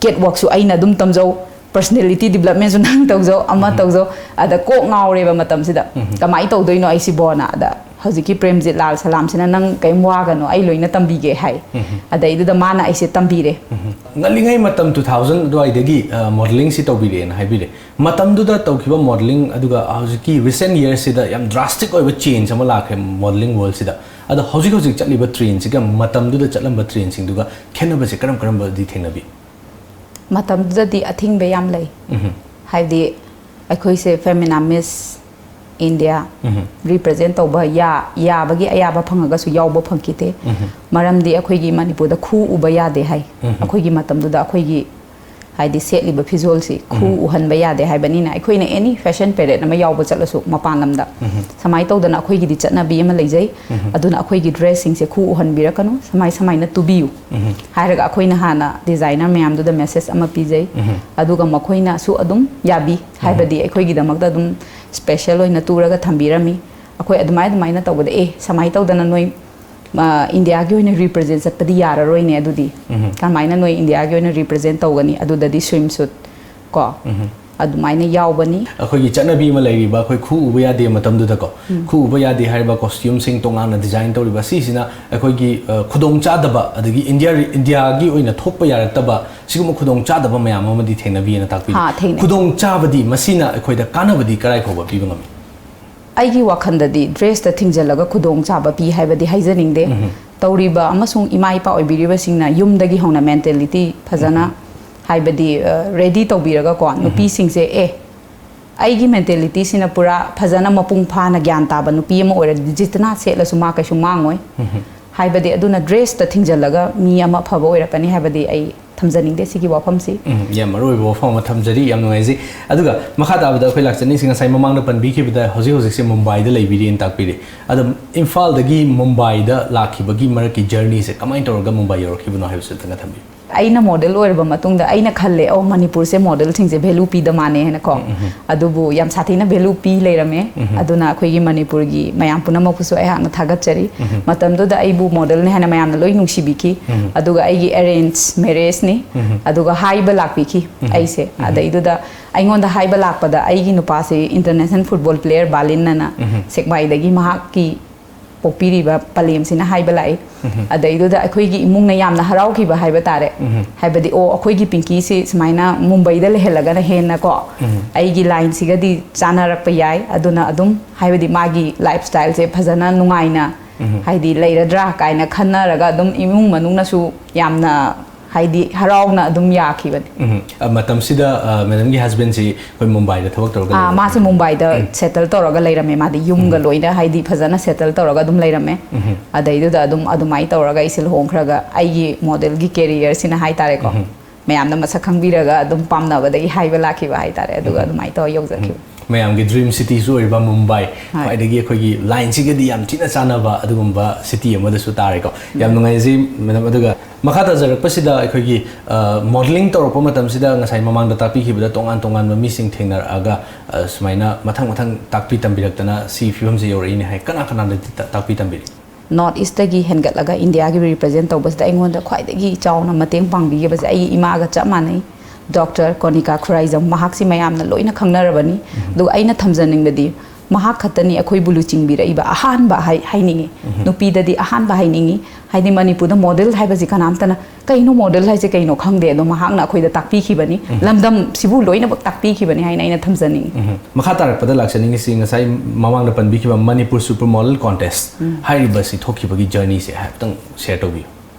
ꯀꯦꯠꯋꯥꯛꯁꯨ ꯑꯩꯅ ꯑꯗꯨꯝ ꯇꯝꯖꯧ, ꯄꯔꯁꯅꯦꯂꯤꯇꯤ ꯗꯤꯕꯂꯞꯃꯦꯟꯁꯨ ꯅꯪ ꯇꯧꯖꯧ, ꯑꯃ ꯇꯧꯖꯧ꯫ ꯑꯗ ꯀꯣꯛ ꯉꯥꯎꯔꯦꯕ ꯃꯇꯝꯁꯤꯗ꯫ ꯀꯃꯥꯏꯅ ꯇꯧꯗꯣꯏꯅꯣ ꯑꯩꯁꯤꯕꯣꯅ? ꯑꯗ ꯍꯧꯖꯤꯛꯀꯤ ꯄ꯭ꯔꯦꯝꯖꯤꯠ ꯂꯥꯜ ꯁꯂꯥꯝꯁꯤꯅ, "ꯅꯪ ꯀꯔꯤꯝ ꯋꯥꯒꯅꯣ, ꯑꯩ ꯂꯣꯏꯅ ꯇꯝꯕꯤꯒꯦ" ꯍꯥꯏ꯫ ꯑꯗꯩꯗꯨꯗ ꯃꯥꯅ ꯑꯩꯁꯦ ꯇꯝꯕꯤꯔꯦ꯫ ꯉꯜꯂꯤꯉꯩ ꯃꯇꯝ, ꯇꯨ ꯊꯥꯎꯖꯟ ꯑꯗꯨꯋꯥꯏꯗꯒꯤ, ꯑ, ꯃꯣꯗꯦꯂꯤꯡꯁꯤ ꯇꯧꯕꯤꯔꯛꯑꯦꯅ ꯍꯥꯏꯕꯤꯔꯦ꯫ ꯃꯇꯝꯗꯨꯗ ꯇꯧꯈꯤꯕ ꯃꯣꯗꯦꯂꯤꯡ ꯑꯗꯨꯒ ꯍꯧꯖꯤꯛꯀꯤ ꯔꯤꯁꯦꯟ ꯌꯔꯁꯤꯗ ꯌꯥꯝ ꯗ꯭ꯔꯥꯁꯇꯤꯛ ꯑꯣꯏꯕ ꯆꯦꯟꯖ ꯑꯃ ꯂꯥꯛꯈ꯭ꯔꯦ ꯃꯣꯗꯦꯂꯤꯡ ꯋꯥꯔꯜꯁꯤꯗ꯫ ꯑꯗꯣ ꯍꯧꯖꯤꯛ ꯍꯧꯖꯤꯛ ꯆꯠꯂꯤꯕ ꯇ꯭ꯔꯦꯟꯁꯤꯒ ꯃꯇꯝꯗꯨꯗ ꯆꯠꯂꯝꯕ ꯇ꯭ꯔꯦꯟꯁꯤꯡꯗꯨꯒ ꯈꯦꯠꯅꯕꯁꯦ ꯀꯔꯝ ꯀꯔꯝꯕꯗꯤ ꯊꯦꯡꯅꯕꯤ? ꯃꯇꯝꯗꯨꯗꯗꯤ ꯑꯊꯤꯡꯕ ꯌꯥꯝ ꯂꯩ꯫ ꯍꯥꯏꯕꯗꯤ ꯑꯩꯈꯣꯏꯁꯦ ꯐꯦꯃꯤꯅꯥ ꯃꯤꯁ ꯏꯟꯗꯤꯌꯥ ꯔꯤꯄ꯭ꯔꯖꯦꯟ ꯇꯧꯕ ꯌꯥ-, ꯌꯥꯕꯒꯤ ꯑꯌꯥꯕ ꯐꯪꯉꯒꯁꯨ ꯌꯥꯎꯕ ꯐꯪꯈꯤꯗꯦ꯫ ꯃꯔꯝꯗꯤ ꯑꯩꯈꯣꯏꯒꯤ ꯃꯅꯤꯄꯨꯔꯗ ꯈꯨ ꯎꯕ ꯌꯥꯗꯦ ꯍꯥꯏ꯫ ꯑꯩꯈꯣꯏꯒꯤ ꯃꯇꯝꯗꯨꯗ ꯑꯩꯈꯣꯏꯒꯤ ꯍꯥꯏꯗꯤ ꯁꯦꯠꯂꯤꯕ ꯐꯤꯖꯣꯜꯁꯤ ꯈꯨ ꯎꯍꯟꯕ ꯌꯥꯗꯦ ꯍꯥꯏꯕꯅꯤꯅ, ꯑꯩꯈꯣꯏꯅ ꯑꯦꯅꯤ ꯐꯦꯁꯟ ꯄꯦꯔꯦꯠ ꯑꯃ ꯌꯥꯎꯕ ꯆꯠꯂꯁꯨ ꯃꯄꯥꯟ ꯂꯝꯗ, ꯁꯨꯃꯥꯏꯅ ꯇꯧꯗꯅ ꯑꯩꯈꯣꯏꯒꯤꯗꯤ ꯆꯠꯅꯕꯤ ꯑꯃ ꯂꯩꯖꯩ꯫ ꯑꯗꯨꯅ ꯑꯩꯈꯣꯏꯒꯤ ꯗ꯭ꯔꯦꯁꯁꯤꯡꯁꯦ ꯈꯨ ꯎꯍꯟꯕꯤꯔꯛꯀꯅꯨ, ꯁꯨꯃꯥꯏ ꯁꯨꯃꯥꯏꯅ ꯇꯨꯕꯤꯌꯨ ꯍꯥꯏꯔꯒ ꯑꯩꯈꯣꯏꯅ ꯍꯥꯟꯅ ꯗꯤꯖꯥꯏꯅꯔ ꯃꯌꯥꯝꯗꯨꯗ ꯃꯦꯁꯦꯖ ꯑꯃ ꯄꯤꯖꯩ꯫ ꯑꯗꯨꯒ ꯃꯈꯣꯏꯅꯁꯨ ꯑꯗꯨꯝ ꯌꯥꯕꯤ, ꯍꯥꯏꯕꯗꯤ ꯑꯩꯈꯣꯏꯒꯤꯗꯃꯛꯇ ꯑꯗꯨꯝ ꯁ꯭ꯄꯦꯁꯦꯜ ꯑꯣꯏꯅ ꯇꯨꯔꯒ ꯊꯝꯕꯤꯔꯝꯃꯤ꯫ ꯑꯩꯈꯣꯏ ꯑꯗꯨꯃꯥꯏ ꯑꯗꯨꯃꯥꯏꯅ ꯇꯧꯕꯗ, "ꯑꯦ, ꯁꯨꯃꯥꯏꯅ ꯇꯧꯗꯅ ꯅꯣꯏ, ꯑ, ꯏꯟꯗꯤꯌꯥꯒꯤ ꯑꯣꯏꯅ ꯔꯤꯄ꯭ꯔꯖꯦꯟ ꯆꯠꯄꯗꯤ ꯌꯥꯔꯔꯣꯏꯅꯦ ꯑꯗꯨꯗꯤ꯫ ꯀꯔꯝꯍꯥꯏꯅ ꯅꯣꯏ ꯏꯟꯗꯤꯌꯥꯒꯤ ꯑꯣꯏꯅ ꯔꯤꯄ꯭ꯔꯖꯦꯟ ꯇꯧꯒꯅꯤ? ꯑꯗꯨꯗꯗꯤ ꯁ꯭ꯋꯤꯝ ꯁꯨꯠ ꯀꯣ, ꯑꯗꯨꯃꯥꯏꯅ ꯌꯥꯎꯕꯅꯤ"꯫ ꯑꯩꯈꯣꯏꯒꯤ ꯆꯠꯅꯕꯤ ꯑꯃ ꯂꯩꯔꯤꯕ, ꯑꯩꯈꯣꯏ ꯈꯨ ꯎꯕ ꯌꯥꯗꯦ ꯃꯇꯝꯗꯨꯗꯀꯣ, ꯈꯨ ꯎꯕ ꯌꯥꯗꯦ ꯍꯥꯏꯔꯤꯕ ꯀꯣꯁꯇ꯭ꯌꯨꯝꯁꯤꯡ ꯇꯣꯉꯥꯟꯅ ꯗꯤꯖꯥꯏꯟ ꯇꯧꯔꯤꯕ, ꯁꯤꯁꯤꯅ ꯑꯩꯈꯣꯏꯒꯤ, ꯑ, ꯈꯨꯗꯣꯡꯆꯥꯗꯕ, ꯑꯗꯒꯤ ꯏꯟꯗꯤꯌꯥ, ꯏꯟꯗꯤꯌꯥꯒꯤ ꯑꯣꯏꯅ ꯊꯣꯛꯄ ꯌꯥꯔꯛꯇꯕ ꯁꯤꯒꯨꯝꯕ ꯈꯨꯗꯣꯡꯆꯥꯗꯕ ꯃꯌꯥꯝ ꯑꯃꯗꯤ ꯊꯦꯡꯅꯕꯤꯅ ꯇꯥꯛꯄꯤꯔꯤ꯫ ꯍꯥ, ꯊꯦꯡꯅꯩ꯫ ꯈꯨꯗꯣꯡꯆꯥꯕꯗꯤ ꯃꯁꯤꯅ ꯑꯩꯈꯣꯏꯗ ꯀꯥꯟꯅꯕꯗꯤ ꯀꯔꯥꯏ ꯐꯥꯎꯕ ꯄꯤꯕ ꯉꯝꯃꯤ? ꯑꯩꯒꯤ ꯋꯥꯈꯜꯗꯗꯤ ꯗ꯭ꯔꯦꯁꯇ ꯊꯤꯡꯖꯤꯜꯂꯒ ꯈꯨꯗꯣꯡꯆꯥꯕ ꯄꯤ ꯍꯥꯏꯕꯗꯤ ꯍꯥꯏꯖꯅꯤꯡꯗꯦ꯫ ꯇꯧꯔꯤꯕ ꯑꯃꯁꯨꯡ ꯏꯃꯥ ꯏꯄꯥ ꯑꯣꯏꯕꯤꯔꯤꯕꯁꯤꯡꯅ ꯌꯨꯝꯗꯒꯤ ꯍꯧꯅ ꯃꯦꯟꯇꯦꯂꯤꯇꯤ ꯐꯖꯅ, ꯍꯥꯏꯕꯗꯤ, ꯑ, ꯔꯦꯗꯤ ꯇꯧꯕꯤꯔꯒꯀꯣ, ꯅꯨꯄꯤꯁꯤꯡꯁꯦ, "ꯑꯦ, ꯑꯩꯒꯤ ꯃꯦꯟꯇꯦꯂꯤꯇꯤꯁꯤꯅ ꯄꯨꯔꯥ ꯐꯖꯅ ꯃꯄꯨꯡ ꯐꯥꯅ ꯒ꯭ꯌꯥꯟ ꯇꯥꯕ ꯅꯨꯄꯤ ꯑꯃ ꯑꯣꯏꯔꯗꯤ ꯖꯤꯇꯅꯥ ꯁꯦꯠꯂꯁꯨ ꯃꯥ ꯀꯩꯁꯨ ꯃꯥꯡꯉꯣꯏ"꯫ ꯍꯥꯏꯕꯗꯤ ꯑꯗꯨꯅ ꯗ꯭ꯔꯦꯁꯇ ꯊꯤꯡꯖꯤꯜꯂꯒ ꯃꯤ ꯑꯃ ꯑꯐꯕ ꯑꯣꯏꯔꯛꯀꯅꯤ ꯍꯥꯏꯕꯗꯤ ꯑꯩ ꯊꯝꯖꯅꯤꯡꯗꯦ ꯁꯤꯒꯤ ꯋꯥꯐꯝꯁꯤ꯫ ꯎꯝ, ꯌꯥꯝ ꯃꯔꯨ ꯑꯣꯏꯕ ꯋꯥꯐꯝ ꯑꯃ ꯊꯝꯖꯔꯤ, ꯌꯥꯝ ꯅꯨꯡꯉꯥꯏꯖꯩ꯫ ꯑꯗꯨꯒ ꯃꯈꯥ ꯇꯥꯕꯗ ꯑꯩꯈꯣꯏ ꯂꯥꯛꯆꯅꯤꯡꯁꯤ, ꯉꯁꯥꯏ ꯃꯃꯥꯡꯗ ꯄꯟꯕꯤꯈꯤꯕꯗ ꯍꯧꯖꯤꯛ ꯍꯧꯖꯤꯛꯁꯦ ꯃꯨꯝꯕꯥꯏꯗ ꯂꯩꯕꯤꯔꯤꯅ ꯇꯥꯛꯄꯤꯔꯦ꯫ ꯑꯗꯣ ꯏꯝꯐꯥꯜꯗꯒꯤ ꯃꯨꯝꯕꯥꯏꯗ ꯂꯥꯛꯈꯤꯕꯒꯤ ꯃꯔꯛꯀꯤ ꯖꯔꯅꯤꯁꯦ ꯀꯃꯥꯏꯅ ꯇꯧꯔꯒ ꯃꯨꯝꯕꯥꯏ ꯌꯧꯔꯛꯈꯤꯕꯅꯣ ꯍꯥꯏꯕꯁꯨ ꯑꯝꯇꯪꯒ ꯊꯝꯕꯤꯌꯨ꯫ ꯑꯩꯅ ꯃꯣꯗꯦꯜ ꯑꯣꯏꯔꯕ ꯃꯇꯨꯡꯗ ꯑꯩꯅ ꯈꯜꯂꯦ, "ꯑꯣ, ꯃꯅꯤꯄꯨꯔꯁꯦ ꯃꯣꯗꯦꯜꯁꯤꯡꯁꯦ ꯚꯦꯂꯨ ꯄꯤꯗ ꯃꯥꯟꯅꯦ" ꯍꯥꯏꯅꯀꯣ꯫ ꯑꯗꯨꯕꯨ ꯌꯥꯝ ꯁꯥꯊꯤꯅ ꯚꯦꯂꯨ ꯄꯤ ꯂꯩꯔꯝꯃꯦ꯫ ꯑꯗꯨꯅ ꯑꯩꯈꯣꯏꯒꯤ ꯃꯅꯤꯄꯨꯔꯒꯤ ꯃꯌꯥꯝ ꯄꯨꯝꯅꯃꯛꯄꯨꯁꯨ ꯑꯩꯍꯥꯛꯅ ꯊꯥꯒꯠꯆꯔꯤ꯫ ꯃꯇꯝꯗꯨꯗ ꯑꯩꯕꯨ ꯃꯣꯗꯦꯜꯅꯤ ꯍꯥꯏꯅ ꯃꯌꯥꯝꯅ ꯂꯣꯏ ꯅꯨꯡꯁꯤꯕꯤꯈꯤ꯫ ꯑꯗꯨꯒ ꯑꯩꯒꯤ ꯑꯦꯔꯦꯟꯖ ꯃꯦꯔꯦꯖꯅꯤ꯫ ꯑꯗꯨꯒ ꯍꯥꯏꯕ ꯂꯥꯛꯄꯤꯈꯤ ꯑꯩꯁꯦ꯫ ꯑꯗꯩꯗꯨꯗ ꯑꯩꯉꯣꯟꯗ ꯍꯥꯏꯕ ꯂꯥꯛꯄꯗ ꯑꯩꯒꯤ ꯅꯨꯄꯥꯁꯤ ꯏꯟꯇꯔꯅꯦꯁꯅꯦꯜ ꯐꯨꯠꯕꯣꯜ ꯄ꯭ꯂꯦꯌꯔ ꯕꯥꯂꯤꯟ ꯑꯅ ꯁꯦꯛꯃꯥꯏꯗꯒꯤ ꯃꯍꯥꯛꯀꯤ ꯄꯣꯛꯄꯤꯔꯤꯕ ꯄꯂꯦꯝꯁꯤꯅ ꯍꯥꯏꯕ ꯂꯥꯛꯏ꯫ ꯑꯗꯩꯗꯨꯗ ꯑꯩꯈꯣꯏꯒꯤ ꯏꯃꯨꯡꯅ ꯌꯥꯝꯅ ꯍꯔꯥꯎꯈꯤꯕ ꯍꯥꯏꯕ ꯇꯥꯔꯦ꯫ ꯍꯥꯏꯕꯗꯤ, "ꯑꯣ, ꯑꯩꯈꯣꯏꯒꯤ ꯄꯤꯡꯀꯤꯁꯤ ꯁꯨꯃꯥꯏꯅ ꯃꯨꯝꯕꯩꯗ ꯂꯩꯍꯜꯂꯒꯅ ꯍꯦꯟꯅ ꯀꯣ, ꯑꯩꯒꯤ ꯂꯥꯏꯟꯁꯤꯒꯗꯤ ꯆꯥꯟꯅꯔꯛꯄ ꯌꯥꯏ"꯫ ꯑꯗꯨꯅ ꯑꯗꯨꯝ, ꯍꯥꯏꯕꯗꯤ, ꯃꯥꯒꯤ ꯂꯥꯏꯐ ꯁ꯭ꯇꯥꯏꯜꯁꯦ ꯐꯖꯅ ꯅꯨꯡꯉꯥꯏꯅ, ꯍꯥꯏꯗꯤ, ꯂꯩꯔꯗ꯭ꯔꯥ ꯀꯥꯏꯅ ꯈꯟꯅꯔꯒ ꯑꯗꯨꯝ ꯏꯃꯨꯡ ꯃꯅꯨꯡꯅꯁꯨ ꯌꯥꯝꯅ ꯍꯥꯏꯗꯤ ꯍꯔꯥꯎꯅ ꯑꯗꯨꯝ ꯌꯥꯈꯤꯕꯅꯤ꯫ ꯎꯝ꯫ ꯑ, ꯃꯇꯝꯁꯤꯗ, ꯑ, ꯃꯦꯗꯝꯒꯤ ꯍꯁꯕꯦꯟꯁꯤ ꯑꯩꯈꯣꯏ ꯃꯨꯝꯕꯥꯏꯗ ꯊꯕꯛ ꯇꯧꯔꯒ ꯑꯥ, ꯂꯩꯕ? ꯃꯥꯁꯦ ꯃꯨꯝꯕꯥꯏꯗ ꯁꯦꯇꯜ ꯇꯧꯔꯒ ꯂꯩꯔꯝꯃꯦ꯫ ꯃꯥꯗꯤ ꯌꯨꯝꯒ ꯂꯣꯏꯅ ꯍꯥꯏꯗꯤ ꯐꯖꯅ ꯁꯦꯇꯜ ꯇꯧꯔꯒ ꯑꯗꯨꯝ ꯂꯩꯔꯝꯃꯦ꯫ ꯑꯗꯩꯗꯨꯗ ꯑꯗꯨꯝ ꯑꯗꯨꯃꯥꯏꯅ ꯇꯧꯔꯒ ꯑꯩꯁꯦ ꯂꯨꯍꯣꯡꯈ꯭ꯔꯒ ꯑꯩꯒꯤ ꯃꯣꯗꯦꯜꯒꯤ ꯀꯦꯔꯤꯌꯔꯁꯤꯅ ꯍꯥꯏꯇꯥꯔꯦꯀꯣ, ꯃꯌꯥꯝꯅ ꯃꯁꯛ ꯈꯪꯕꯤꯔꯒ ꯑꯗꯨꯝ ꯄꯥꯝꯅꯕꯗꯒꯤ ꯍꯥꯏꯕ ꯂꯥꯛꯈꯤꯕ ꯍꯥꯏꯇꯥꯔꯦ꯫ ꯑꯗꯨꯒ ꯑꯗꯨꯃꯥꯏꯅ ꯇꯧꯔ ꯌꯧꯖꯈꯤꯕ꯫ ꯃꯌꯥꯝꯒꯤ ꯗ꯭ꯔꯤꯝ ꯁꯤꯇꯤꯁꯨ ꯑꯣꯏꯔꯤꯕ ꯃꯨꯝꯕꯥꯏ, ꯍꯣꯏ꯫ ꯈ꯭ꯋꯥꯏꯗꯒꯤ ꯑꯩꯈꯣꯏꯒꯤ ꯂꯥꯏꯟꯁꯤꯒꯗꯤ ꯌꯥꯝ ꯊꯤꯅ ꯆꯥꯟꯅꯕ ꯑꯗꯨꯒꯨꯝꯕ ꯁꯤꯇꯤ ꯑꯃꯗꯁꯨ ꯇꯥꯔꯦꯀꯣ꯫ ꯌꯥꯝ ꯅꯨꯡꯉꯥꯏꯖꯩ ꯃꯦꯗꯝ꯫ ꯑꯗꯨꯒ ꯃꯈꯥ ꯇꯥꯖꯔꯛꯄꯁꯤꯗ ꯑꯩꯈꯣꯏꯒꯤ, ꯑ, ꯃꯣꯗꯦꯂꯤꯡ ꯇꯧꯔꯛꯄ ꯃꯇꯝꯁꯤꯗ ꯉꯁꯥꯏ ꯃꯃꯥꯡꯗ ꯇꯥꯛꯄꯤꯈꯤꯕꯗ ꯇꯣꯉꯥꯟ ꯇꯣꯉꯥꯟꯕ ꯃꯤꯁꯤꯡ ꯊꯦꯡꯅꯔꯛꯑꯒ, ꯑ, ꯁꯨꯃꯥꯏꯅ ꯃꯊꯪ ꯃꯊꯪ ꯇꯥꯛꯄꯤ ꯇꯝꯕꯤꯔꯛꯇꯅ ꯁꯤ ꯐꯤꯕꯝꯁꯦ ꯌꯧꯔꯛꯏꯅꯦ ꯍꯥꯏ꯫ ꯀꯅꯥ ꯀꯅꯥꯗꯗꯤ ꯇ-, ꯇꯥꯛꯄꯤ ꯇꯝꯕꯤꯔꯛꯏ? ꯅꯣꯔꯠ ꯏꯁꯇꯒꯤ ꯍꯦꯟꯒꯠꯂꯒ ꯏꯟꯗꯤꯌꯥꯒꯤ ꯔꯤꯄ꯭ꯔꯖꯦꯟ ꯇꯧꯕꯁꯤꯗ ꯑꯩꯉꯣꯟꯗ ꯈ꯭ꯋꯥꯏꯗꯒꯤ ꯆꯥꯎꯅ ꯃꯇꯦꯡ ꯄꯥꯡꯕꯤꯈꯤꯕꯁꯦ ꯑꯩꯒꯤ ꯏꯃꯥꯒ ꯆꯞ ꯃꯥꯟꯅꯩ꯫ ꯗꯣꯛꯇꯔ ꯀꯣꯅꯤꯀꯥ ꯈꯨꯔꯥꯏꯖꯝ, ꯃꯍꯥꯛꯁꯤ ꯃꯌꯥꯝꯅ ꯂꯣꯏꯅ ꯈꯪꯅꯔꯕꯅꯤ꯫ ꯑꯗꯨꯒ ꯑꯩꯅ ꯊꯝꯖꯅꯤꯡꯕꯗꯤ ꯃꯍꯥꯛ ꯈꯛꯇꯅꯤ ꯑꯩꯈꯣꯏꯕꯨ ꯂꯨꯆꯤꯡꯕꯤꯔꯛꯏꯕ ꯑꯍꯥꯟꯕ ꯍꯥꯏ-, ꯍꯥꯏꯅꯤꯡꯉꯤ꯫ ꯅꯨꯄꯤꯗꯗꯤ ꯑꯍꯥꯟꯕ ꯍꯥꯏꯅꯤꯡꯉꯤ꯫ ꯍꯥꯏꯗꯤ ꯃꯅꯤꯄꯨꯔꯗ ꯃꯣꯗꯦꯜ ꯍꯥꯏꯕꯁꯤ ꯀꯅꯥꯝꯇꯅ "ꯀꯩꯅꯣ ꯃꯣꯗꯦꯜ ꯍꯥꯏꯁꯦ ꯀꯩꯅꯣ?" ꯈꯪꯗꯦ꯫ ꯑꯗꯣ ꯃꯍꯥꯛꯅ ꯑꯩꯈꯣꯏꯗ ꯇꯥꯛꯄꯤꯈꯤꯕꯅꯤ꯫ ꯂꯝꯗꯝꯁꯤꯕꯨ ꯂꯣꯏꯅꯃꯛ ꯇꯥꯛꯄꯤꯈꯤꯕꯅꯤ ꯍꯥꯏꯅ ꯑꯩꯅ ꯊꯝꯖꯅꯤꯡꯉꯤ꯫ ꯃꯈꯥ ꯇꯥꯔꯛꯄꯗ ꯂꯥꯛꯆꯅꯤꯡꯉꯤꯁꯤ ꯉꯁꯥꯏ ꯃꯃꯥꯡꯗ ꯄꯟꯕꯤꯈꯤꯕ ꯃꯅꯤꯄꯨꯔ ꯁꯨꯄꯔ ꯃꯣꯗꯦꯜ ꯀꯣꯟꯇꯦꯁ ꯍꯥꯏꯔꯤꯕꯁꯤ ꯊꯣꯛꯈꯤꯕꯒꯤ ꯖꯔꯅꯤꯁꯦ ꯍꯥꯏꯐꯦꯠꯇꯪ ꯁꯦꯌꯔ ꯇꯧꯕꯤꯌꯨ꯫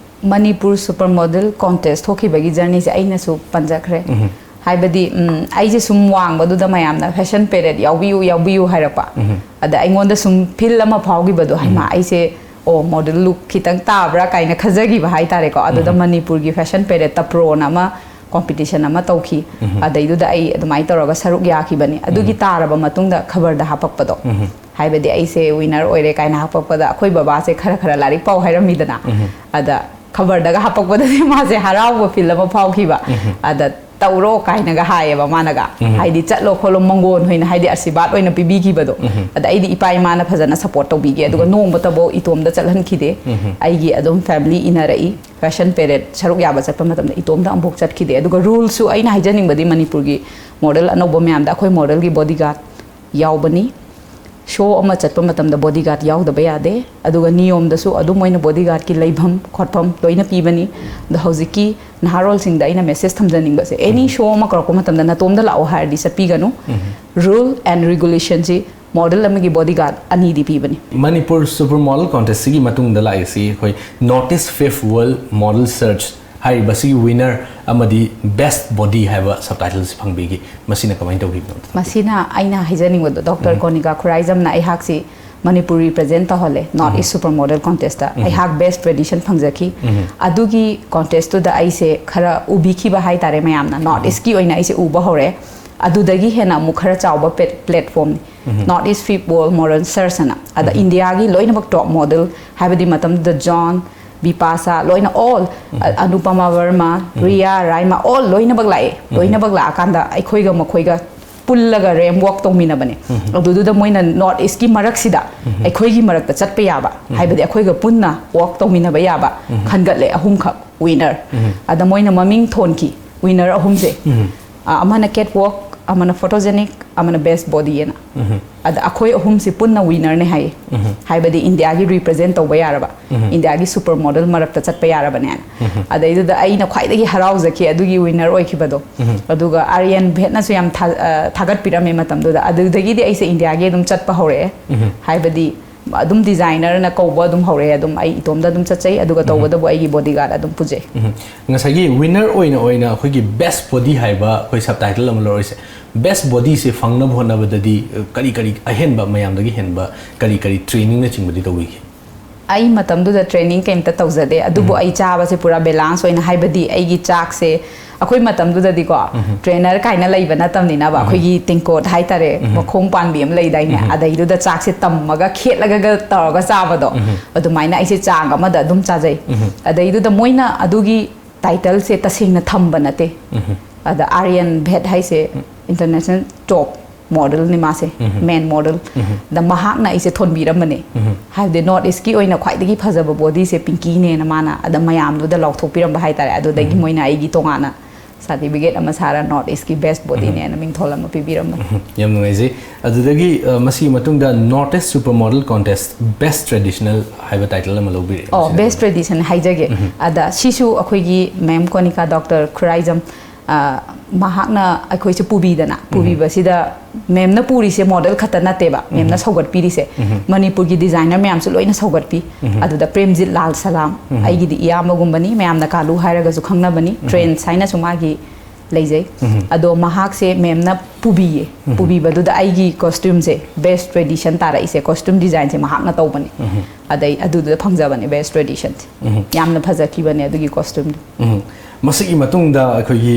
ꯃꯅꯤꯄꯨꯔ ꯁꯨꯄꯔ ꯃꯣꯗꯦꯜ ꯀꯣꯟꯇꯦꯁ ꯊꯣꯛꯈꯤꯕꯒꯤ ꯖꯔꯅꯤꯁꯦ ꯑꯩꯅꯁꯨ ꯄꯟꯖꯈ꯭ꯔꯦ꯫ ꯍꯥꯏꯕꯗꯤ, ꯎꯝ, ꯑꯩꯁꯦ ꯁꯨꯝ ꯋꯥꯡꯕꯗꯨꯗ ꯃꯌꯥꯝꯅ ꯐꯦꯁꯟ ꯄꯦꯔꯦꯠ ꯌꯥꯎꯕꯤꯌꯨ, ꯌꯥꯎꯕꯤꯌꯨ ꯍꯥꯏꯔꯛꯄ꯫ ꯑꯗ ꯑꯩꯉꯣꯟꯗ ꯁꯨꯝ ꯐꯤꯜ ꯑꯃ ꯐꯥꯎꯈꯤꯕꯗꯣ, "ꯍꯩꯃꯥ, ꯑꯩꯁꯦ, ꯑꯣ, ꯃꯣꯗꯦꯜ ꯂꯨꯛ ꯈꯤꯇꯪ ꯇꯥꯕ꯭ꯔꯥ?" ꯀꯥꯏꯅ ꯈꯟꯖꯈꯤꯕ ꯍꯥꯏꯇꯥꯔꯦꯀꯣ꯫ ꯑꯗꯨꯗ ꯃꯅꯤꯄꯨꯔꯒꯤ ꯐꯦꯁꯟ ꯄꯦꯔꯦꯠꯇ ꯄ꯭ꯔꯣꯅ ꯑꯃ ꯀꯣꯝꯄꯤꯇꯤꯁꯟ ꯑꯃ ꯇꯧꯈꯤ꯫ ꯑꯗꯩꯗꯨꯗ ꯑꯩ ꯑꯗꯨꯃꯥꯏꯅ ꯇꯧꯔꯒ ꯁꯔꯨꯛ ꯌꯥꯈꯤꯕꯅꯤ꯫ ꯑꯗꯨꯒꯤ ꯇꯥꯔꯕ ꯃꯇꯨꯡꯗ ꯈꯕꯔꯗ ꯍꯥꯄꯛꯄꯗꯣ, ꯍꯥꯏꯕꯗꯤ ꯑꯩꯁꯦ ꯋꯤꯅꯔ ꯑꯣꯏꯔꯦ ꯀꯥꯏꯅ ꯍꯥꯄꯛꯄꯗ ꯑꯩꯈꯣꯏ ꯕꯕꯥꯁꯦ ꯈꯔ ꯈꯔ ꯂꯥꯏꯔꯤꯛ ꯄꯥꯎ ꯍꯥꯏꯔꯝꯃꯤꯗꯅ꯫ ꯑꯗ ꯈꯕꯔꯗꯒ ꯍꯥꯄꯛꯄꯗꯗꯤ ꯃꯥꯁꯦ ꯍꯔꯥꯎꯕ ꯐꯤꯜ ꯑꯃ ꯐꯥꯎꯈꯤꯕ꯫ ꯑꯗ "ꯇꯧꯔꯣ" ꯀꯥꯏꯅꯒ ꯍꯥꯏꯌꯦꯕ ꯃꯥꯅꯒ꯫ ꯍꯥꯏꯗꯤ ꯆꯠꯂꯣ ꯈꯣꯠꯂꯣ, ꯃꯪꯒꯣꯟ ꯑꯣꯏꯅ ꯍꯥꯏꯗꯤ ꯑꯥꯁꯤꯔꯕꯥꯗ ꯑꯣꯏꯅ ꯄꯤꯕꯤꯈꯤꯕꯗꯣ꯫ ꯑꯗ ꯑꯩꯗꯤ ꯏꯄꯥ ꯏꯃꯥꯅ ꯐꯖꯅ ꯁꯄꯣꯔꯠ ꯇꯧꯕꯤꯒꯦ꯫ ꯑꯗꯨꯒ ꯅꯣꯡꯃꯇꯐꯧ ꯏꯇꯣꯝꯗ ꯆꯠꯍꯟꯈꯤꯗꯦ꯫ ꯑꯩꯒꯤ ꯑꯗꯨꯝ ꯐꯦꯃꯤꯂꯤ ꯏꯟꯅꯔꯛꯏ꯫ ꯐꯦꯁꯟ ꯄꯦꯔꯦꯠ ꯁꯔꯨꯛ ꯌꯥꯕ ꯆꯠꯄ ꯃꯇꯝꯗ ꯏꯇꯣꯝꯗ ꯑꯃꯨꯛ ꯆꯠꯈꯤꯗꯦ꯫ ꯑꯗꯨꯒ ꯔꯨꯜꯁꯨ ꯑꯩꯅ ꯍꯥꯏꯖꯅꯤꯡꯕꯗꯤ ꯃꯅꯤꯄꯨꯔꯒꯤ ꯃꯣꯗꯦꯜ ꯑꯅꯧꯕ ꯃꯌꯥꯝꯗ ꯑꯩꯈꯣꯏ ꯃꯣꯗꯦꯜꯒꯤ ꯕꯣꯗꯤꯒꯥꯔꯗ ꯌꯥꯎꯕꯅꯤ꯫ ꯁꯣ ꯑꯃ ꯆꯠꯄ ꯃꯇꯝꯗ ꯕꯣꯗꯤꯒꯥꯔꯗ ꯌꯥꯎꯗꯕ ꯌꯥꯗꯦ꯫ ꯑꯗꯨꯒ ꯅꯤꯌꯣꯝꯗꯁꯨ ꯑꯗꯨꯝ ꯃꯣꯏꯅ ꯕꯣꯗꯤꯒꯥꯔꯗꯀꯤ ꯂꯩꯐꯝ ꯈꯣꯠꯐꯝ ꯂꯣꯏꯅ ꯄꯤꯕꯅꯤ꯫ ꯑꯗꯣ ꯍꯧꯖꯤꯛꯀꯤ ꯅꯍꯥꯔꯣꯜꯁꯤꯡꯗ ꯑꯩꯅ ꯃꯦꯁꯦꯖ ꯊꯝꯖꯅꯤꯡꯕꯁꯦ, ꯑꯦꯅꯤ ꯁꯣ ꯑꯃ ꯀꯧꯔꯛꯄ ꯃꯇꯝꯗ ꯅꯇꯣꯝꯗ ꯂꯥꯛꯑꯣ ꯍꯥꯏꯔꯗꯤ ꯆꯠꯄꯤꯒꯅꯨ꯫ Rule and regulationꯁꯤ ꯃꯣꯗꯦꯜ ꯑꯃꯒꯤ ꯕꯣꯗꯤꯒꯥꯔꯗ ꯑꯅꯤꯗꯤ ꯄꯤꯕꯅꯤ꯫ ꯃꯅꯤꯄꯨꯔ ꯁꯨꯄꯔ ꯃꯣꯗꯦꯜ ꯀꯣꯟꯇꯦꯁꯁꯤꯒꯤ ꯃꯇꯨꯡꯗ ꯂꯥꯛꯏꯁꯤ ꯑꯩꯈꯣꯏ North East Fifth World Model Search ꯍꯥꯏꯔꯤꯕꯁꯤꯒꯤ winner ꯑꯃꯗꯤ best body ꯍꯥꯏꯕ subtitle ꯑꯁꯤ ꯐꯪꯕꯤꯈꯤ꯫ ꯃꯁꯤꯅ ꯀꯃꯥꯏꯅ ꯇꯧꯈꯤꯕꯅꯣ? ꯃꯁꯤꯅ ꯑꯩꯅ ꯍꯥꯏꯖꯅꯤꯡꯕꯗꯣ, ꯗꯣꯛꯇꯔ ꯀꯣꯅꯤꯀꯥ ꯈꯨꯔꯥꯏꯖꯝꯅ ꯑꯩꯍꯥꯛꯁꯤ ꯃꯅꯤꯄꯨꯔ represent ꯇꯧꯍꯜꯂꯦ North East Super Model Contest꯫ ꯑꯩꯍꯥꯛ best tradition ꯐꯪꯖꯈꯤ꯫ ꯑꯗꯨꯒꯤ contest ꯇꯨꯗ ꯑꯩꯁꯦ ꯈꯔ ꯎꯕꯤꯈꯤꯕ ꯍꯥꯏꯇꯥꯔꯦ ꯃꯌꯥꯝꯅ, North East ꯀꯤ ꯑꯣꯏꯅ ꯑꯩꯁꯦ ꯎꯕ ꯍꯧꯔꯦ꯫ ꯑꯗꯨꯗꯒꯤ ꯍꯦꯟꯅ ꯑꯃꯨꯛ ꯈꯔ ꯆꯥꯎꯕ platform ꯅꯤ꯫ North East Fit World Model Search ꯑꯅ꯫ ꯑꯗ ꯏꯟꯗꯤꯌꯥꯒꯤ ꯂꯣꯏꯅꯃꯛ top model, ꯍꯥꯏꯕꯗꯤ ꯃꯇꯝꯗꯨꯗ ꯖꯣꯟ, ꯕꯤꯄꯥꯁꯥ, ꯂꯣꯏꯅ all, ꯑ-, ꯑꯅꯨꯄꯃꯥ ꯕꯔꯃꯥ, ꯔꯤꯌꯥ, ꯔꯥꯏꯃꯥ, all ꯂꯣꯏꯅꯃꯛ ꯂꯥꯛꯑꯦ꯫ ꯂꯣꯏꯅꯃꯛ ꯂꯥꯛꯑꯀꯥꯟꯗ ꯑꯩꯈꯣꯏꯒ ꯃꯈꯣꯏꯒ ꯄꯨꯜꯂꯒ ramp walk ꯇꯧꯃꯤꯟꯅꯕꯅꯦ꯫ ꯑꯗꯨꯗꯨꯗ ꯃꯣꯏꯅ North East ꯀꯤ ꯃꯔꯛꯁꯤꯗ ꯑꯩꯈꯣꯏꯒꯤ ꯃꯔꯛꯇ ꯆꯠꯄ ꯌꯥꯕ, ꯍꯥꯏꯕꯗꯤ ꯑꯩꯈꯣꯏꯒ ꯄꯨꯟꯅ walk ꯇꯧꯃꯤꯟꯅꯕ ꯌꯥꯕ ꯈꯟꯒꯠꯂꯦ ꯑꯍꯨꯝꯈꯛ winner꯫ ꯑꯗ ꯃꯣꯏꯅ ꯃꯃꯤꯡ ꯊꯣꯟꯈꯤ winner ꯑꯍꯨꯝꯁꯦ꯫ ꯑ, ꯑꯃꯅ catwalk, ꯑꯃꯅ photogenic, ꯑꯃꯅ best body ꯑꯅ꯫ ꯑꯗ ꯑꯩꯈꯣꯏ ꯑꯍꯨꯝꯁꯤ ꯄꯨꯟꯅ winner ꯅꯦ ꯍꯥꯏꯌꯦ꯫ ꯍꯥꯏꯕꯗꯤ ꯏꯟꯗꯤꯌꯥꯒꯤ represent ꯇꯧꯕ ꯌꯥꯔꯕ, ꯏꯟꯗꯤꯌꯥꯒꯤ super model ꯃꯔꯛꯇ ꯆꯠꯄ ꯌꯥꯔꯕꯅꯦꯅ꯫ ꯑꯗꯩꯗꯨꯗ ꯑꯩꯅ ꯈ꯭ꯋꯥꯏꯗꯒꯤ ꯍꯔꯥꯎꯖꯈꯤ ꯑꯗꯨꯒꯤ winner ꯑꯣꯏꯈꯤꯕꯗꯣ꯫ ꯑꯗꯨꯒ ꯑꯥꯔꯌꯟ ꯚꯦꯠꯅꯁꯨ ꯌꯥꯝ ꯊꯥ-, ꯑ, ꯊꯥꯒꯠꯄꯤꯔꯝꯃꯦ ꯃꯇꯝꯗꯨꯗ꯫ ꯑꯗꯨꯗꯒꯤꯗꯤ ꯑꯩꯁꯦ ꯏꯟꯗꯤꯌꯥꯒꯤ ꯑꯗꯨꯝ ꯆꯠꯄ ꯍꯧꯔꯛꯑꯦ꯫ ꯍꯥꯏꯕꯗꯤ ꯑꯗꯨꯝ designer ꯅ ꯀꯧꯕ ꯑꯗꯨꯝ ꯍꯧꯔꯛꯑꯦ꯫ ꯑꯗꯨꯝ ꯑꯩ ꯏꯇꯣꯝꯗ ꯑꯗꯨꯝ ꯆꯠꯆꯩ, ꯑꯗꯨꯒ ꯇꯧꯕꯗꯕꯨ ꯑꯩꯒꯤ bodyguard ꯑꯗꯨꯝ ꯄꯨꯖꯩ꯫ ꯉꯁꯥꯏꯒꯤ winner ꯑꯣꯏꯅ ꯑꯣꯏꯅ ꯑꯩꯈꯣꯏꯒꯤ best body ꯍꯥꯏꯕ ꯑꯩꯈꯣꯏ subtitle ꯑꯃ ꯂꯧꯔꯤꯁꯦ, best body ꯁꯦ ꯐꯪꯅꯕ ꯍꯣꯠꯅꯕꯗꯗꯤ, ꯑ, ꯀꯔꯤ ꯀꯔꯤ ꯑꯍꯦꯟꯕ, ꯃꯌꯥꯝꯗꯒꯤ ꯍꯦꯟꯕ ꯀꯔꯤ ꯀꯔꯤ training ꯅꯆꯤꯡꯕꯗꯤ ꯇꯧꯕꯤꯈꯤ? ꯑꯩ ꯃꯇꯝꯗꯨꯗ training ꯀꯩꯝꯇ ꯇꯧꯖꯗꯦ, ꯑꯗꯨꯕꯨ ꯑꯩ ꯆꯥꯕꯁꯦ ꯄꯨꯔꯥ balance ꯑꯣꯏꯅ, ꯍꯥꯏꯕꯗꯤ ꯑꯩꯒꯤ ꯆꯥꯛꯁꯦ, ꯑꯩꯈꯣꯏ ꯃꯇꯝꯗꯨꯗꯗꯤꯀꯣ trainer ꯀꯥꯏꯅ ꯂꯩꯕ ꯅꯠꯇꯕꯅꯤꯅꯕ, ꯑꯩꯈꯣꯏꯒꯤ ꯇꯦꯡꯀꯣꯠ ꯍꯥꯏꯇꯥꯔꯦ, ꯃꯈꯣꯡ ꯄꯥꯟꯕꯤ ꯑꯃ ꯂꯩꯗꯥꯏꯅꯦ, ꯑꯗꯩꯗꯨꯗ ꯆꯥꯛꯁꯦ ꯇꯝꯃꯒ ꯈꯦꯠꯂꯒ ꯇꯧꯔꯒ ꯆꯥꯕꯗꯣ, ꯑꯗꯨꯃꯥꯏꯅ ꯑꯩꯁꯦ ꯆꯥꯡ ꯑꯃꯗ ꯑꯗꯨꯝ ꯆꯥꯖꯩ꯫ ꯑꯗꯩꯗꯨꯗ ꯃꯣꯏꯅ ꯑꯗꯨꯒꯤ title ꯁꯦ ꯇꯁꯦꯡꯅ ꯊꯝꯕ ꯅꯠꯇꯦ꯫ ꯑꯗ ꯑꯥꯔꯌꯟ ꯚꯦꯠ ꯍꯥꯏꯁꯦ international top model ꯅꯤ ꯃꯥꯁꯦ, man model꯫ ꯑꯗ ꯃꯍꯥꯛꯅ ꯑꯩꯁꯦ ꯊꯣꯟꯕꯤꯔꯝꯕꯅꯦ꯫ ꯍꯥꯏꯕꯗꯤ North East ꯀꯤ ꯑꯣꯏꯅ ꯈ꯭ꯋꯥꯏꯗꯒꯤ ꯐꯖꯕ body ꯁꯦ ꯄꯤꯡꯀꯤꯅꯦꯅ ꯃꯥꯅ ꯑꯗ ꯃꯌꯥꯝꯗꯨꯗ ꯂꯥꯎꯊꯣꯛꯄꯤꯔꯝꯕ ꯍꯥꯏꯇꯥꯔꯦ꯫ ꯑꯗꯨꯗꯒꯤ ꯃꯣꯏꯅ ꯑꯩꯒꯤ ꯇꯣꯉꯥꯟꯅ certificate ꯑꯃ ꯁꯥꯔ North East ꯀꯤ best body ꯅꯦꯅ ꯃꯤꯡꯊꯣꯜ ꯑꯃ ꯄꯤꯕꯤꯔꯝꯕꯅꯦ꯫ ꯌꯥꯝ ꯅꯨꯡꯉꯥꯏꯖꯩ꯫ ꯑꯗꯨꯗꯒꯤ, ꯑ, ꯃꯁꯤꯒꯤ ꯃꯇꯨꯡꯗ North East Super Model Contest best traditional ꯍꯥꯏꯕ title ꯑꯃ ꯂꯧꯕꯤꯔꯛꯑꯦ꯫ ꯑꯣ, ꯃꯁꯤꯗ best tradition ꯍꯥꯏꯖꯒꯦ꯫ ꯑꯗ ꯁꯤꯁꯨ ꯑꯩꯈꯣꯏꯒꯤ ma'am ꯀꯣꯅꯤꯀꯥ, ꯗꯣꯛꯇꯔ ꯈꯨꯔꯥꯏꯖꯝ, ꯑ, ꯃꯍꯥꯛꯅ ꯑꯩꯈꯣꯏꯁꯦ ꯄꯨꯕꯤꯗꯅ, ꯄꯨꯕꯤꯕꯁꯤꯗ ꯃꯦꯝꯅ ꯄꯨꯔꯤꯁꯦ ꯃꯣꯗꯦꯜ ꯈꯛꯇ ꯅꯠꯇꯦꯕ, ꯃꯦꯝꯅ ꯁꯧꯒꯠꯄꯤꯔꯤꯁꯦ꯫ ꯃꯅꯤꯄꯨꯔꯒꯤ ꯗꯤꯖꯥꯏꯅꯔ ꯃꯌꯥꯝꯁꯨ ꯂꯣꯏꯅ ꯁꯧꯒꯠꯄꯤ꯫ ꯑꯗꯨꯗ ꯄ꯭ꯔꯦꯝꯖꯤꯠ ꯂꯥꯜ ꯁꯂꯥꯝ, ꯑꯩꯒꯤꯗꯤ ꯏꯌꯥꯝꯕꯒꯨꯝꯕꯅꯤ, ꯃꯌꯥꯝꯅ ꯀꯥꯂꯨ ꯍꯥꯏꯔꯒꯁꯨ ꯈꯪꯅꯕꯅꯤ, ꯇ꯭ꯔꯦꯟꯁ ꯍꯥꯏꯅꯁꯨ ꯃꯥꯒꯤ ꯂꯩꯖꯩ꯫ ꯑꯗꯣ ꯃꯍꯥꯛꯁꯦ ꯃꯦꯝꯅ ꯄꯨꯕꯤꯌꯦ꯫ ꯄꯨꯕꯤꯕꯗꯨꯗ ꯑꯩꯒꯤ ꯀꯣꯁꯇ꯭ꯌꯨꯝꯁꯦ ꯕꯦꯁ ꯇ꯭ꯔꯦꯗꯤꯁꯟ ꯇꯥꯔꯛꯏꯁꯦ, ꯀꯣꯁꯇ꯭ꯌꯨꯝ ꯗꯤꯖꯥꯏꯟꯁꯦ ꯃꯍꯥꯛꯅ ꯇꯧꯕꯅꯦ꯫ ꯑꯗꯩ ꯑꯗꯨꯗꯨꯗ ꯐꯪꯖꯕꯅꯦ ꯕꯦꯁ ꯇ꯭ꯔꯦꯗꯤꯁꯟꯁꯦ꯫ ꯌꯥꯝꯅ ꯐꯖꯈꯤꯕꯅꯦ ꯑꯗꯨꯒꯤ ꯀꯣꯁꯇ꯭ꯌꯨꯝꯗꯣ꯫ ꯎꯝ꯫ ꯃꯁꯤꯒꯤ ꯃꯇꯨꯡꯗ ꯑꯩꯈꯣꯏꯒꯤ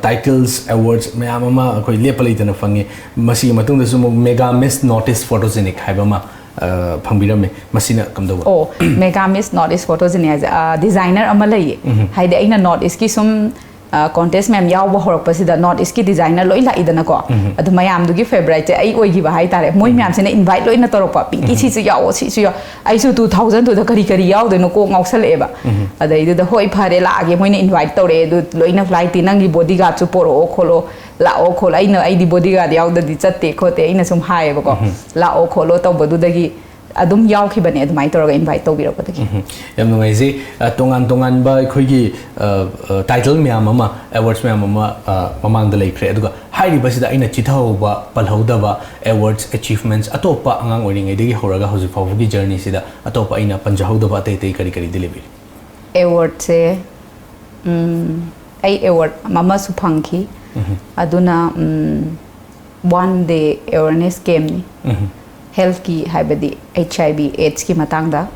ꯇꯥꯏꯇꯜꯁ ꯑꯦꯋꯥꯔꯗꯁ ꯃꯌꯥꯝ ꯑꯃ ꯑꯩꯈꯣꯏ ꯂꯦꯞꯄ ꯂꯩꯇꯅ ꯐꯪꯉꯤ꯫ ꯃꯁꯤꯒꯤ ꯃꯇꯨꯡꯗꯁꯨ ꯑꯃꯨꯛ ꯃꯦꯒꯥ ꯃꯤꯁ ꯅꯣꯔꯠ ꯏꯁ ꯐꯣꯇꯣꯖꯦꯅꯤꯛ ꯍꯥꯏꯕ ꯑꯃ ꯑ, ꯐꯪꯕꯤꯔꯝꯃꯤ꯫ ꯃꯁꯤꯅ ꯀꯝꯗꯧꯕ? ꯑꯣ, ꯃꯦꯒꯥ ꯃꯤꯁ ꯅꯣꯔꯠ ꯏꯁ ꯐꯣꯇꯣꯖꯦꯅꯤꯛ ꯍꯥꯏꯁꯦ, ꯑ, ꯗꯤꯖꯥꯏꯅꯔ ꯑꯃ ꯂꯩꯌꯦ꯫ ꯍꯥꯏꯗꯤ ꯑꯩꯅ ꯅꯣꯔꯠ ꯏꯁꯀꯤ ꯁꯨꯝ ꯀꯣꯟꯇꯦꯁ ꯃꯌꯥꯝ ꯌꯥꯎꯕ ꯍꯧꯔꯛꯄꯁꯤꯗ ꯅꯣꯔꯠ ꯏꯁꯀꯤ ꯗꯤꯖꯥꯏꯅꯔ ꯂꯣꯏ ꯂꯥꯛꯏꯗꯅꯀꯣ꯫ ꯑꯗꯨ ꯃꯌꯥꯝꯗꯨꯒꯤ ꯐꯦꯚꯔꯥꯏꯠꯁꯦ ꯑꯩ ꯑꯣꯏꯈꯤꯕ ꯍꯥꯏꯇꯥꯔꯦ꯫ ꯃꯣꯏ ꯃꯌꯥꯝꯁꯤꯅ ꯏꯟꯚꯥꯏꯠ ꯂꯣꯏꯅ ꯇꯧꯔꯛꯄ, "ꯄꯤꯡꯀꯤ, ꯁꯤꯁꯨ ꯌꯥꯎꯑꯣ, ꯁꯤꯁꯨ ꯌꯥꯎ"꯫ ꯑꯩꯁꯨ ꯇꯨ ꯊꯥꯎꯖꯟꯗꯨꯗ ꯀꯔꯤ ꯀꯔꯤ ꯌꯥꯎꯗꯣꯏꯅꯣ ꯀꯣꯛ ꯉꯥꯎꯁꯜꯂꯛꯑꯦꯕ꯫ ꯑꯗꯩꯗꯨꯗ "ꯍꯣꯏ, ꯐꯔꯦ, ꯂꯥꯛꯑꯒꯦ"꯫ ꯃꯣꯏꯅ ꯏꯟꯚꯥꯏꯠ ꯇꯧꯔꯛꯑꯦ꯫ ꯑꯗꯨ ꯂꯣꯏꯅ ꯐ꯭ꯂꯥꯏꯠꯇꯤ "ꯅꯪꯒꯤ ꯕꯣꯗꯤꯒꯥꯔꯗꯁꯨ ꯄꯣꯔꯛꯑꯣ ꯈꯣꯠꯂꯣ, ꯂꯥꯛꯑꯣ ꯈꯣꯠꯂꯣ"꯫ ꯑꯩꯅ "ꯑꯩꯗꯤ ꯕꯣꯗꯤꯒꯥꯔꯗ ꯌꯥꯎꯗꯗꯤ ꯆꯠꯇꯦ ꯈꯣꯠꯇꯦ", ꯑꯩꯅ ꯁꯨꯝ ꯍꯥꯏꯌꯦꯕꯀꯣ꯫ "ꯂꯥꯛꯑꯣ ꯈꯣꯠꯂꯣ" ꯇꯧꯕꯗꯨꯗꯒꯤ ꯑꯗꯨꯝ ꯌꯥꯎꯈꯤꯕꯅꯦ ꯑꯗꯨꯃꯥꯏꯅ ꯇꯧꯔꯒ ꯏꯟꯚꯥꯏꯠ ꯇꯧꯕꯤꯔꯛꯄꯗꯒꯤ꯫ ꯎꯝ, ꯌꯥꯝ ꯅꯨꯡꯉꯥꯏꯖꯩ꯫ ꯑ, ꯇꯣꯉꯥꯟ ꯇꯣꯉꯥꯟꯕ ꯑꯩꯈꯣꯏꯒꯤ, ꯑ, ꯑ, ꯇꯥꯏꯇꯜ ꯃꯌꯥꯝ ꯑꯃ, ꯑꯦꯋꯥꯔꯗꯁ ꯃꯌꯥꯝ ꯑꯃ, ꯑ, ꯃꯃꯥꯡꯗ ꯂꯩꯈ꯭ꯔꯦ꯫ ꯑꯗꯨꯒ ꯍꯥꯏꯔꯤꯕꯁꯤꯗ ꯑꯩꯅ ꯆꯤꯊꯍꯧꯕ, ꯄꯜꯍꯧꯗꯕ ꯑꯦꯋꯥꯔꯗꯁ, ꯑꯦꯆꯤꯚꯃꯦꯟꯠꯁ, ꯑꯇꯣꯞꯄ ꯑꯉꯥꯡ ꯑꯣꯏꯔꯤꯉꯩꯗꯒꯤ ꯍꯧꯔꯒ ꯍꯧꯖꯤꯛ ꯐꯥꯎꯕꯒꯤ ꯖꯔꯅꯤꯁꯤꯗ ꯑꯇꯣꯞꯄ ꯑꯩꯅ ꯄꯟꯖꯍꯧꯗꯕ ꯑꯇꯩ ꯑꯇꯩ ꯀꯔꯤ ꯀꯔꯤꯗꯤ ꯂꯩꯕꯤꯔꯤ? ꯑꯦꯋꯥꯔꯗꯁꯦ, ꯎꯝ, ꯑꯩ ꯑꯦꯋꯥꯔꯗ ꯑꯃꯁꯨ ꯐꯪꯈꯤ꯫ ꯑꯗꯨꯅ, ꯎꯝ, ꯋꯥꯟ ꯗꯦ ꯑꯦꯋꯥꯔꯅꯦꯁ ꯀꯦꯝꯅꯤ꯫ ꯍꯦꯜꯊꯀꯤ, ꯍꯥꯏꯕꯗꯤ ꯑꯩꯆ ꯑꯥꯏ ꯚꯤ ꯑꯦꯗꯁꯀꯤ ꯃꯇꯥꯡꯗ꯫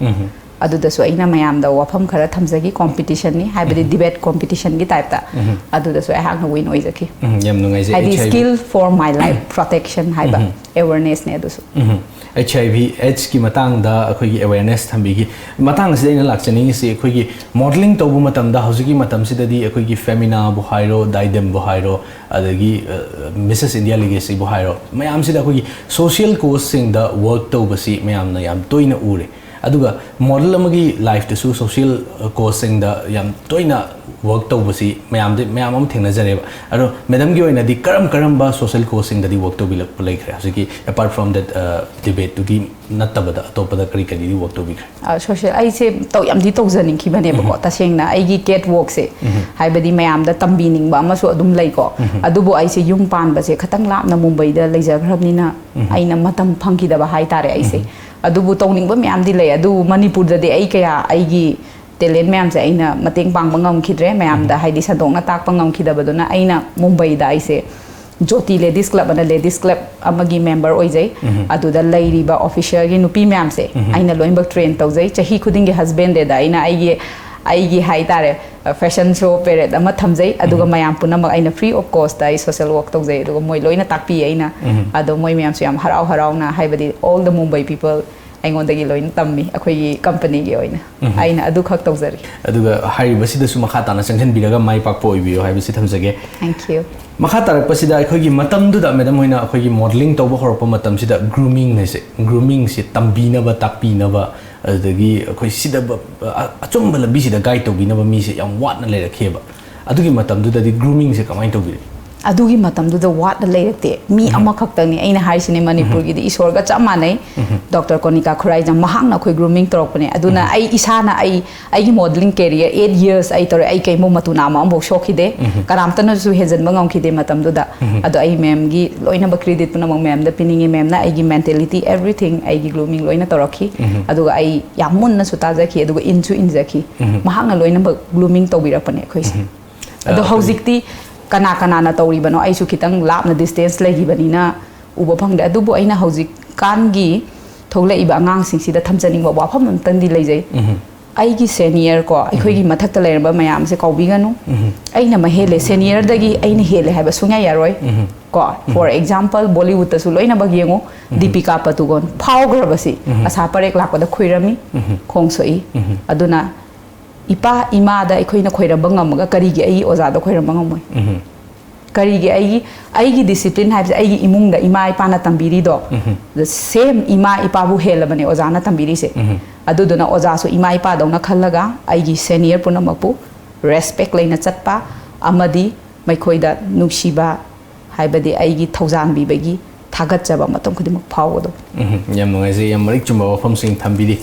ꯑꯗꯨꯗꯁꯨ ꯑꯩꯅ ꯃꯌꯥꯝꯗ ꯋꯥꯐꯝ ꯈꯔ ꯊꯝꯖꯈꯤ, ꯀꯣꯝꯄꯤꯇꯤꯁꯟꯅꯤ, ꯍꯥꯏꯕꯗꯤ ꯗꯤꯕꯦꯠ ꯀꯣꯝꯄꯤꯇꯤꯁꯟꯒꯤ ꯇꯥꯏꯞꯇ꯫ ꯑꯗꯨꯗꯁꯨ ꯑꯩꯍꯥꯛꯅ ꯋꯤꯟ ꯑꯣꯏꯖꯈꯤ꯫ ꯎꯝ, ꯌꯥꯝ ꯅꯨꯡꯉꯥꯏꯖꯩ꯫ ꯍꯥꯏꯗꯤ H I V "Skill for my life protection" ꯍꯥꯏꯕ ꯑꯦꯋꯥꯔꯅꯦꯁꯅꯦ ꯑꯗꯨꯁꯨ꯫ ꯎꯝ꯫ ꯑꯩꯆ ꯑꯥꯏ ꯚꯤ ꯑꯦꯗꯁꯀꯤ ꯃꯇꯥꯡꯗ ꯑꯩꯈꯣꯏꯒꯤ ꯑꯦꯋꯦꯔꯅꯦꯁ ꯊꯝꯕꯤꯈꯤ꯫ ꯃꯇꯥꯡ ꯑꯁꯤꯗ ꯑꯩꯅ ꯂꯥꯛꯆꯅꯤꯡꯉꯤꯁꯤ, ꯑꯩꯈꯣꯏꯒꯤ ꯃꯣꯗꯦꯂꯤꯡ ꯇꯧꯕ ꯃꯇꯝꯗ ꯍꯧꯖꯤꯛꯀꯤ ꯃꯇꯝꯁꯤꯗꯗꯤ ꯑꯩꯈꯣꯏꯒꯤ ꯐꯦꯃꯤꯅꯥꯕꯨ ꯍꯥꯏꯔꯣ, ꯗꯥꯏꯗꯦꯝꯕꯨ ꯍꯥꯏꯔꯣ, ꯑꯗꯒꯤ, ꯑ, ꯃꯤꯁꯦꯁ ꯏꯟꯗꯤꯌꯥ ꯂꯤꯒꯦꯁꯤꯕꯨ ꯍꯥꯏꯔꯣ, ꯃꯌꯥꯝꯁꯤꯗ ꯑꯩꯈꯣꯏꯒꯤ ꯁꯣꯁꯤꯌꯦꯜ ꯀꯣꯖꯁꯤꯡꯗ ꯋꯔꯛ ꯇꯧꯕꯁꯤ ꯃꯌꯥꯝꯅ ꯌꯥꯝ ꯇꯣꯏꯅ ꯎꯔꯦ꯫ ꯑꯗꯨꯒ ꯃꯣꯗꯦꯜ ꯑꯃꯒꯤ ꯂꯥꯏꯐꯇꯁꯨ ꯁꯣꯁꯤꯌꯦꯜ ꯀꯣꯁꯁꯤꯡꯗ ꯌꯥꯝ ꯇꯣꯏꯅ ꯋꯔꯛ ꯇꯧꯕꯁꯤ ꯃꯌꯥꯝꯗꯤ ꯃꯌꯥꯝ ꯑꯃ ꯊꯦꯡꯅꯖꯔꯦꯕ꯫ ꯑꯗꯣ ꯃꯦꯗꯝꯒꯤ ꯑꯣꯏꯅꯗꯤ ꯀꯔꯝ ꯀꯔꯝꯕ ꯁꯣꯁꯤꯌꯦꯜ ꯀꯣꯁꯁꯤꯡꯗꯗꯤ ꯋꯔꯛ ꯇꯧꯕꯤꯔꯛꯄ ꯂꯩꯈ꯭ꯔꯦ? ꯍꯧꯖꯤꯛꯀꯤ, ꯑꯦꯄꯥꯔꯠ ꯐ꯭ꯔꯣꯝ ꯗꯦꯠ, ꯗꯤꯕꯦꯠꯇꯨꯒꯤ ꯅꯠꯇꯕꯗ ꯑꯇꯣꯞꯄꯗ ꯀꯔꯤ ꯀꯔꯤꯗꯤ ꯋꯔꯛ ꯇꯧꯕꯤꯈ꯭ꯔꯦ? ꯁꯣꯁꯤꯌꯦꯜ ꯑꯩꯁꯦ ꯇꯧ ꯌꯥꯝꯗꯤ ꯇꯧꯖꯅꯤꯡꯈꯤꯕꯅꯦꯕꯀꯣ꯫ ꯇꯁꯦꯡꯅ ꯑꯩꯒꯤ ꯀꯦꯠ ꯋꯣꯛꯁꯦ, ꯍꯥꯏꯕꯗꯤ ꯃꯌꯥꯝꯗ ꯇꯝꯕꯤꯅꯤꯡꯕ ꯑꯃꯁꯨ ꯑꯗꯨꯝ ꯂꯩꯀꯣ꯫ ꯑꯗꯨꯕꯨ ꯑꯩꯁꯦ ꯌꯨꯝ ꯄꯥꯟꯕꯁꯦ ꯈꯇꯪ ꯂꯥꯞꯅ ꯃꯨꯝꯕꯩꯗ ꯂꯩꯖꯈ꯭ꯔꯕꯅꯤꯅ ꯑꯩꯅ ꯃꯇꯝ ꯐꯪꯈꯤꯗꯕ ꯍꯥꯏꯇꯥꯔꯦ꯫ ꯑꯩꯁꯦ ꯑꯗꯨꯕꯨ ꯇꯧꯅꯤꯡꯕ ꯃꯌꯥꯝꯗꯤ ꯂꯩ, ꯑꯗꯨꯕꯨ ꯃꯅꯤꯄꯨꯔꯗꯗꯤ ꯑꯩ ꯀꯌꯥ ꯑꯩꯒꯤ ꯇꯦꯂꯦꯟ ꯃꯌꯥꯝꯁꯦ ꯑꯩꯅ ꯃꯇꯦꯡ ꯄꯥꯡꯕ ꯉꯝꯈꯤꯗ꯭ꯔꯦ, ꯃꯌꯥꯝꯗ ꯍꯥꯏꯗꯤ ꯁꯟꯗꯣꯛꯅ ꯇꯥꯛꯄ ꯉꯝꯈꯤꯗꯕꯗꯨꯅ ꯑꯩꯅ ꯃꯨꯝꯕꯩꯗ ꯑꯩꯁꯦ ꯖꯣꯇꯤ ꯂꯦꯗꯤꯁ ꯀ꯭ꯂꯕ ꯑꯅ ꯂꯦꯗꯤꯁ ꯀ꯭ꯂꯕ ꯑꯃꯒꯤ ꯃꯦꯝꯕꯔ ꯑꯣꯏꯖꯩ꯫ ꯑꯗꯨꯗ ꯂꯩꯔꯤꯕ ꯑꯣꯐꯤꯁꯤꯌꯔꯒꯤ ꯅꯨꯄꯤ ꯃꯌꯥꯝꯁꯦ ꯑꯩꯅ ꯂꯣꯏꯅꯃꯛ ꯇ꯭ꯔꯦꯟ ꯇꯧꯖꯩ꯫ ꯆꯍꯤ ꯈꯨꯗꯤꯡꯒꯤ ꯍꯁꯕꯦꯟ ꯗꯦꯗ ꯑꯩꯅ ꯑꯩꯒꯤ ꯑꯩꯒꯤ ꯍꯥꯏꯇꯥꯔꯦ, ꯐꯦꯁꯟ ꯁꯣ ꯄꯦꯔꯦꯗ ꯑꯃ ꯊꯝꯖꯩ, ꯑꯗꯨꯒ ꯃꯌꯥꯝ ꯄꯨꯝꯅꯃꯛ ꯑꯩꯅ ꯐ꯭ꯔꯤ ꯑꯣꯐ ꯀꯣꯁꯇ ꯑꯩ ꯁꯣꯁꯤꯌꯦꯜ ꯋꯔꯛ ꯇꯧꯖꯩ, ꯑꯗꯨꯒ ꯃꯣꯏ ꯂꯣꯏꯅ ꯇꯥꯛꯄꯤ ꯑꯩꯅ꯫ ꯑꯗꯣ ꯃꯣꯏ ꯃꯌꯥꯝꯁꯨ ꯌꯥꯝ ꯍꯔꯥꯎ ꯍꯔꯥꯎꯅ, ꯍꯥꯏꯕꯗꯤ all the Mumbai people ꯑꯩꯉꯣꯟꯗꯒꯤ ꯂꯣꯏꯅ ꯇꯝꯃꯤ, ꯑꯩꯈꯣꯏꯒꯤ ꯀꯝꯄꯅꯤꯒꯤ ꯑꯣꯏꯅ꯫ ꯑꯩꯅ ꯑꯗꯨꯈꯛ ꯇꯧꯖꯔꯤ꯫ ꯑꯗꯨꯒ ꯍꯥꯏꯔꯤꯕꯁꯤꯗꯁꯨ ꯃꯈꯥ ꯇꯥꯅ ꯆꯪꯁꯤꯟꯕꯤꯔꯒ ꯃꯥꯏ ꯄꯥꯛꯄ ꯑꯣꯏꯕꯤꯌꯨ ꯍꯥꯏꯕꯁꯤ ꯊꯝꯖꯒꯦ꯫ Thank you. ꯃꯈꯥ ꯇꯥꯔꯛꯄꯁꯤꯗ ꯑꯩꯈꯣꯏꯒꯤ ꯃꯇꯝꯗꯨꯗ ꯃꯦꯗꯝ ꯍꯣꯏꯅ ꯑꯩꯈꯣꯏꯒꯤ ꯃꯣꯗꯦꯂꯤꯡ ꯇꯧꯕ ꯍꯧꯔꯛꯄ ꯃꯇꯝꯁꯤꯗ ꯒ꯭ꯔꯨꯃꯤꯡ ꯍꯥꯏꯁꯦ, ꯒ꯭ꯔꯨꯃꯤꯡꯁꯤ ꯇꯝꯕꯤꯅꯕ, ꯇꯥꯛꯄꯤꯅꯕ, ꯑꯗꯨꯗꯒꯤ ꯑꯩꯈꯣꯏ ꯁꯤꯗ ꯕ-, ꯑ-, ꯑꯆꯨꯝꯕ ꯂꯝꯕꯤꯁꯤꯗ ꯒꯥꯏꯗ ꯇꯧꯕꯤꯅꯕ ꯃꯤꯁꯦ ꯌꯥꯝ ꯋꯥꯠꯅ ꯂꯩꯔꯛꯈꯤꯑꯕ꯫ ꯑꯗꯨꯒꯤ ꯃꯇꯝꯗꯨꯗꯗꯤ ꯒ꯭ꯔꯨꯃꯤꯡꯁꯦ ꯀꯃꯥꯏꯅ ꯇꯧꯕꯤꯔꯛꯏ? ꯑꯗꯨꯒꯤ ꯃꯇꯝꯗꯨꯗ ꯋꯥꯠꯅ ꯂꯩꯔꯛꯇꯦ꯫ ꯃꯤ ꯑꯃꯈꯛꯇꯪꯅꯤ, ꯑꯩꯅ ꯍꯥꯏꯁꯤꯅꯦ, ꯃꯅꯤꯄꯨꯔꯒꯤꯗꯤ ꯏꯁꯣꯔꯒ ꯆꯞ ꯃꯥꯟꯅꯩ꯫ ꯗꯣꯛꯇꯔ ꯀꯣꯅꯤꯀꯥ ꯈꯨꯔꯥꯏꯖꯝ, ꯃꯍꯥꯛꯅ ꯑꯩꯈꯣꯏ ꯒ꯭ꯔꯨꯃꯤꯡ ꯇꯧꯔꯛꯄꯅꯦ꯫ ꯑꯗꯨꯅ ꯑꯩ ꯏꯁꯥꯅ, ꯑꯩ, ꯑꯩꯒꯤ ꯃꯣꯗꯦꯂꯤꯡ ꯀꯦꯔꯤꯌꯔ eight years ꯑꯩ ꯇꯧꯔꯦ, ꯑꯩ ꯀꯩꯝꯕꯨ ꯃꯇꯨ ꯅꯥꯝꯃ ꯑꯃꯐꯥꯎ ꯁꯣꯛꯈꯤꯗꯦ, ꯀꯅꯥꯝꯇꯅꯁꯨ ꯍꯦꯟꯖꯟꯕ ꯉꯝꯈꯤꯗꯦ ꯃꯇꯝꯗꯨꯗ꯫ ꯑꯗꯣ ꯑꯩ ꯃꯦꯝꯒꯤ ꯂꯣꯏꯅꯃꯛ ꯀ꯭ꯔꯦꯗꯤꯠ ꯄꯨꯝꯅꯃꯛ ꯃꯦꯝꯗ ꯄꯤꯅꯤꯡꯉꯤ꯫ ꯃꯦꯝꯅ ꯑꯩꯒꯤ ꯃꯦꯟꯇꯦꯂꯤꯇꯤ, ꯑꯦꯚ꯭ꯔꯤꯊꯤꯡ, ꯑꯩꯒꯤ ꯒ꯭ꯔꯨꯃꯤꯡ ꯂꯣꯏꯅ ꯇꯧꯔꯛꯈꯤ꯫ ꯑꯗꯨꯒ ꯑꯩ ꯌꯥꯝ ꯃꯨꯟꯅꯁꯨ ꯇꯥꯖꯈꯤ, ꯑꯗꯨꯒ ꯏꯟꯁꯨ ꯏꯟꯖꯈꯤ꯫ ꯃꯍꯥꯛꯅ ꯂꯣꯏꯅꯃꯛ ꯒ꯭ꯔꯨꯃꯤꯡ ꯇꯧꯕꯤꯔꯛꯄꯅꯦ ꯑꯩꯈꯣꯏꯁꯦ꯫ ꯑꯗꯣ ꯑꯩꯈꯣꯏ ꯍꯧꯖꯤꯛꯇꯤ ꯀꯅꯥ ꯀꯅꯥꯅ ꯇꯧꯔꯤꯕꯅꯣ? ꯑꯩꯁꯨ ꯈꯤꯇꯪ ꯂꯥꯞꯅ ꯗꯤꯁꯇꯦꯟꯁ ꯂꯩꯈꯤꯕꯅꯤꯅ ꯎꯕ ꯐꯪꯗꯦ꯫ ꯑꯗꯨꯕꯨ ꯑꯩꯅ ꯍꯧꯖꯤꯛꯀꯥꯟꯒꯤ ꯊꯣꯛꯂꯛꯏꯕ ꯑꯉꯥꯡꯁꯤꯡꯁꯤꯗ ꯊꯝꯖꯅꯤꯡꯕ ꯋꯥꯐꯝ ꯑꯝꯇꯪꯗꯤ ꯂꯩꯖꯩ꯫ ꯑꯩꯒꯤ ꯁꯦꯅꯤꯌꯔ ꯀꯣ, ꯑꯩꯈꯣꯏꯒꯤ ꯃꯊꯛꯇ ꯂꯩꯔꯝꯕ ꯃꯌꯥꯝꯁꯦ ꯀꯥꯎꯕꯤꯒꯅꯨ꯫ ꯑꯩꯅ ꯃꯍꯦꯜꯂꯦ, ꯁꯦꯅꯤꯌꯔꯗꯒꯤ ꯑꯩꯅ ꯍꯦꯜꯂꯦ ꯍꯥꯏꯕ ꯁꯨꯡꯌꯥ ꯌꯥꯔꯣꯏ꯫ ꯀꯣ, ꯐꯣꯔ ꯑꯦꯛꯖꯥꯝꯄꯜ, ꯕꯣꯂꯤꯋꯨꯗꯇꯁꯨ ꯂꯣꯏꯅꯃꯛ ꯌꯦꯡꯉꯨ, ꯗꯤꯄꯤꯀꯥ ꯄꯇꯨꯒꯣꯟ ꯐꯥꯎꯈ꯭ꯔꯕꯁꯤ ꯑꯁꯥ ꯄꯔꯦꯛ ꯂꯥꯛꯄꯗ ꯈꯨꯏꯔꯝꯃꯤ, ꯈꯣꯡ ꯁꯣꯛꯏ꯫ ꯑꯗꯨꯅ ꯏꯄꯥ ꯏꯃꯥꯗ ꯑꯩꯈꯣꯏꯅ ꯈꯣꯏꯔꯝꯕ ꯉꯝꯃꯒ ꯀꯔꯤꯒꯤ ꯑꯩꯒꯤ ꯑꯣꯖꯥꯗ ꯈꯣꯏꯔꯝꯕ ꯉꯝꯃꯣꯏ? ꯀꯔꯤꯒꯤ ꯑꯩꯒꯤ, ꯑꯩꯒꯤ ꯗꯤꯁꯤꯄ꯭ꯂꯤꯟ ꯍꯥꯏꯕꯁꯦ ꯑꯩꯒꯤ ꯏꯃꯨꯡꯗ ꯏꯃꯥ ꯏꯄꯥꯅ ꯇꯝꯕꯤꯔꯤꯗꯣ, the same ꯏꯃꯥ ꯏꯄꯥꯕꯨ ꯍꯦꯜꯂꯕꯅꯦ ꯑꯣꯖꯥꯅ ꯇꯝꯕꯤꯔꯤꯁꯦ꯫ ꯑꯗꯨꯗꯨꯅ ꯑꯣꯖꯥꯁꯨ ꯏꯃꯥ ꯏꯄꯥꯗꯧꯅ ꯈꯜꯂꯒ ꯑꯩꯒꯤ ꯁꯦꯅꯤꯌꯔ ꯄꯨꯝꯅꯃꯛꯄꯨ ꯔꯦꯁꯄꯦꯛ ꯂꯩꯅ ꯆꯠꯄ ꯑꯃꯗꯤ ꯃꯈꯣꯏꯗ ꯅꯨꯡꯁꯤꯕ, ꯍꯥꯏꯕꯗꯤ ꯑꯩꯒꯤ ꯊꯧꯖꯥꯟꯕꯤꯕꯒꯤ ꯊꯥꯒꯠꯆꯕ ꯃꯇꯝ ꯈꯨꯗꯤꯡꯃꯛ ꯐꯥꯎꯒꯗꯕꯅꯤ꯫ ꯎꯝ, ꯌꯥꯝ ꯅꯨꯡꯉꯥꯏꯖꯩ, ꯌꯥꯝ ꯃꯔꯤꯛ ꯆꯨꯝꯕ ꯋꯥꯐꯝꯁꯤꯡ ꯊꯝꯕꯤꯔꯤ꯫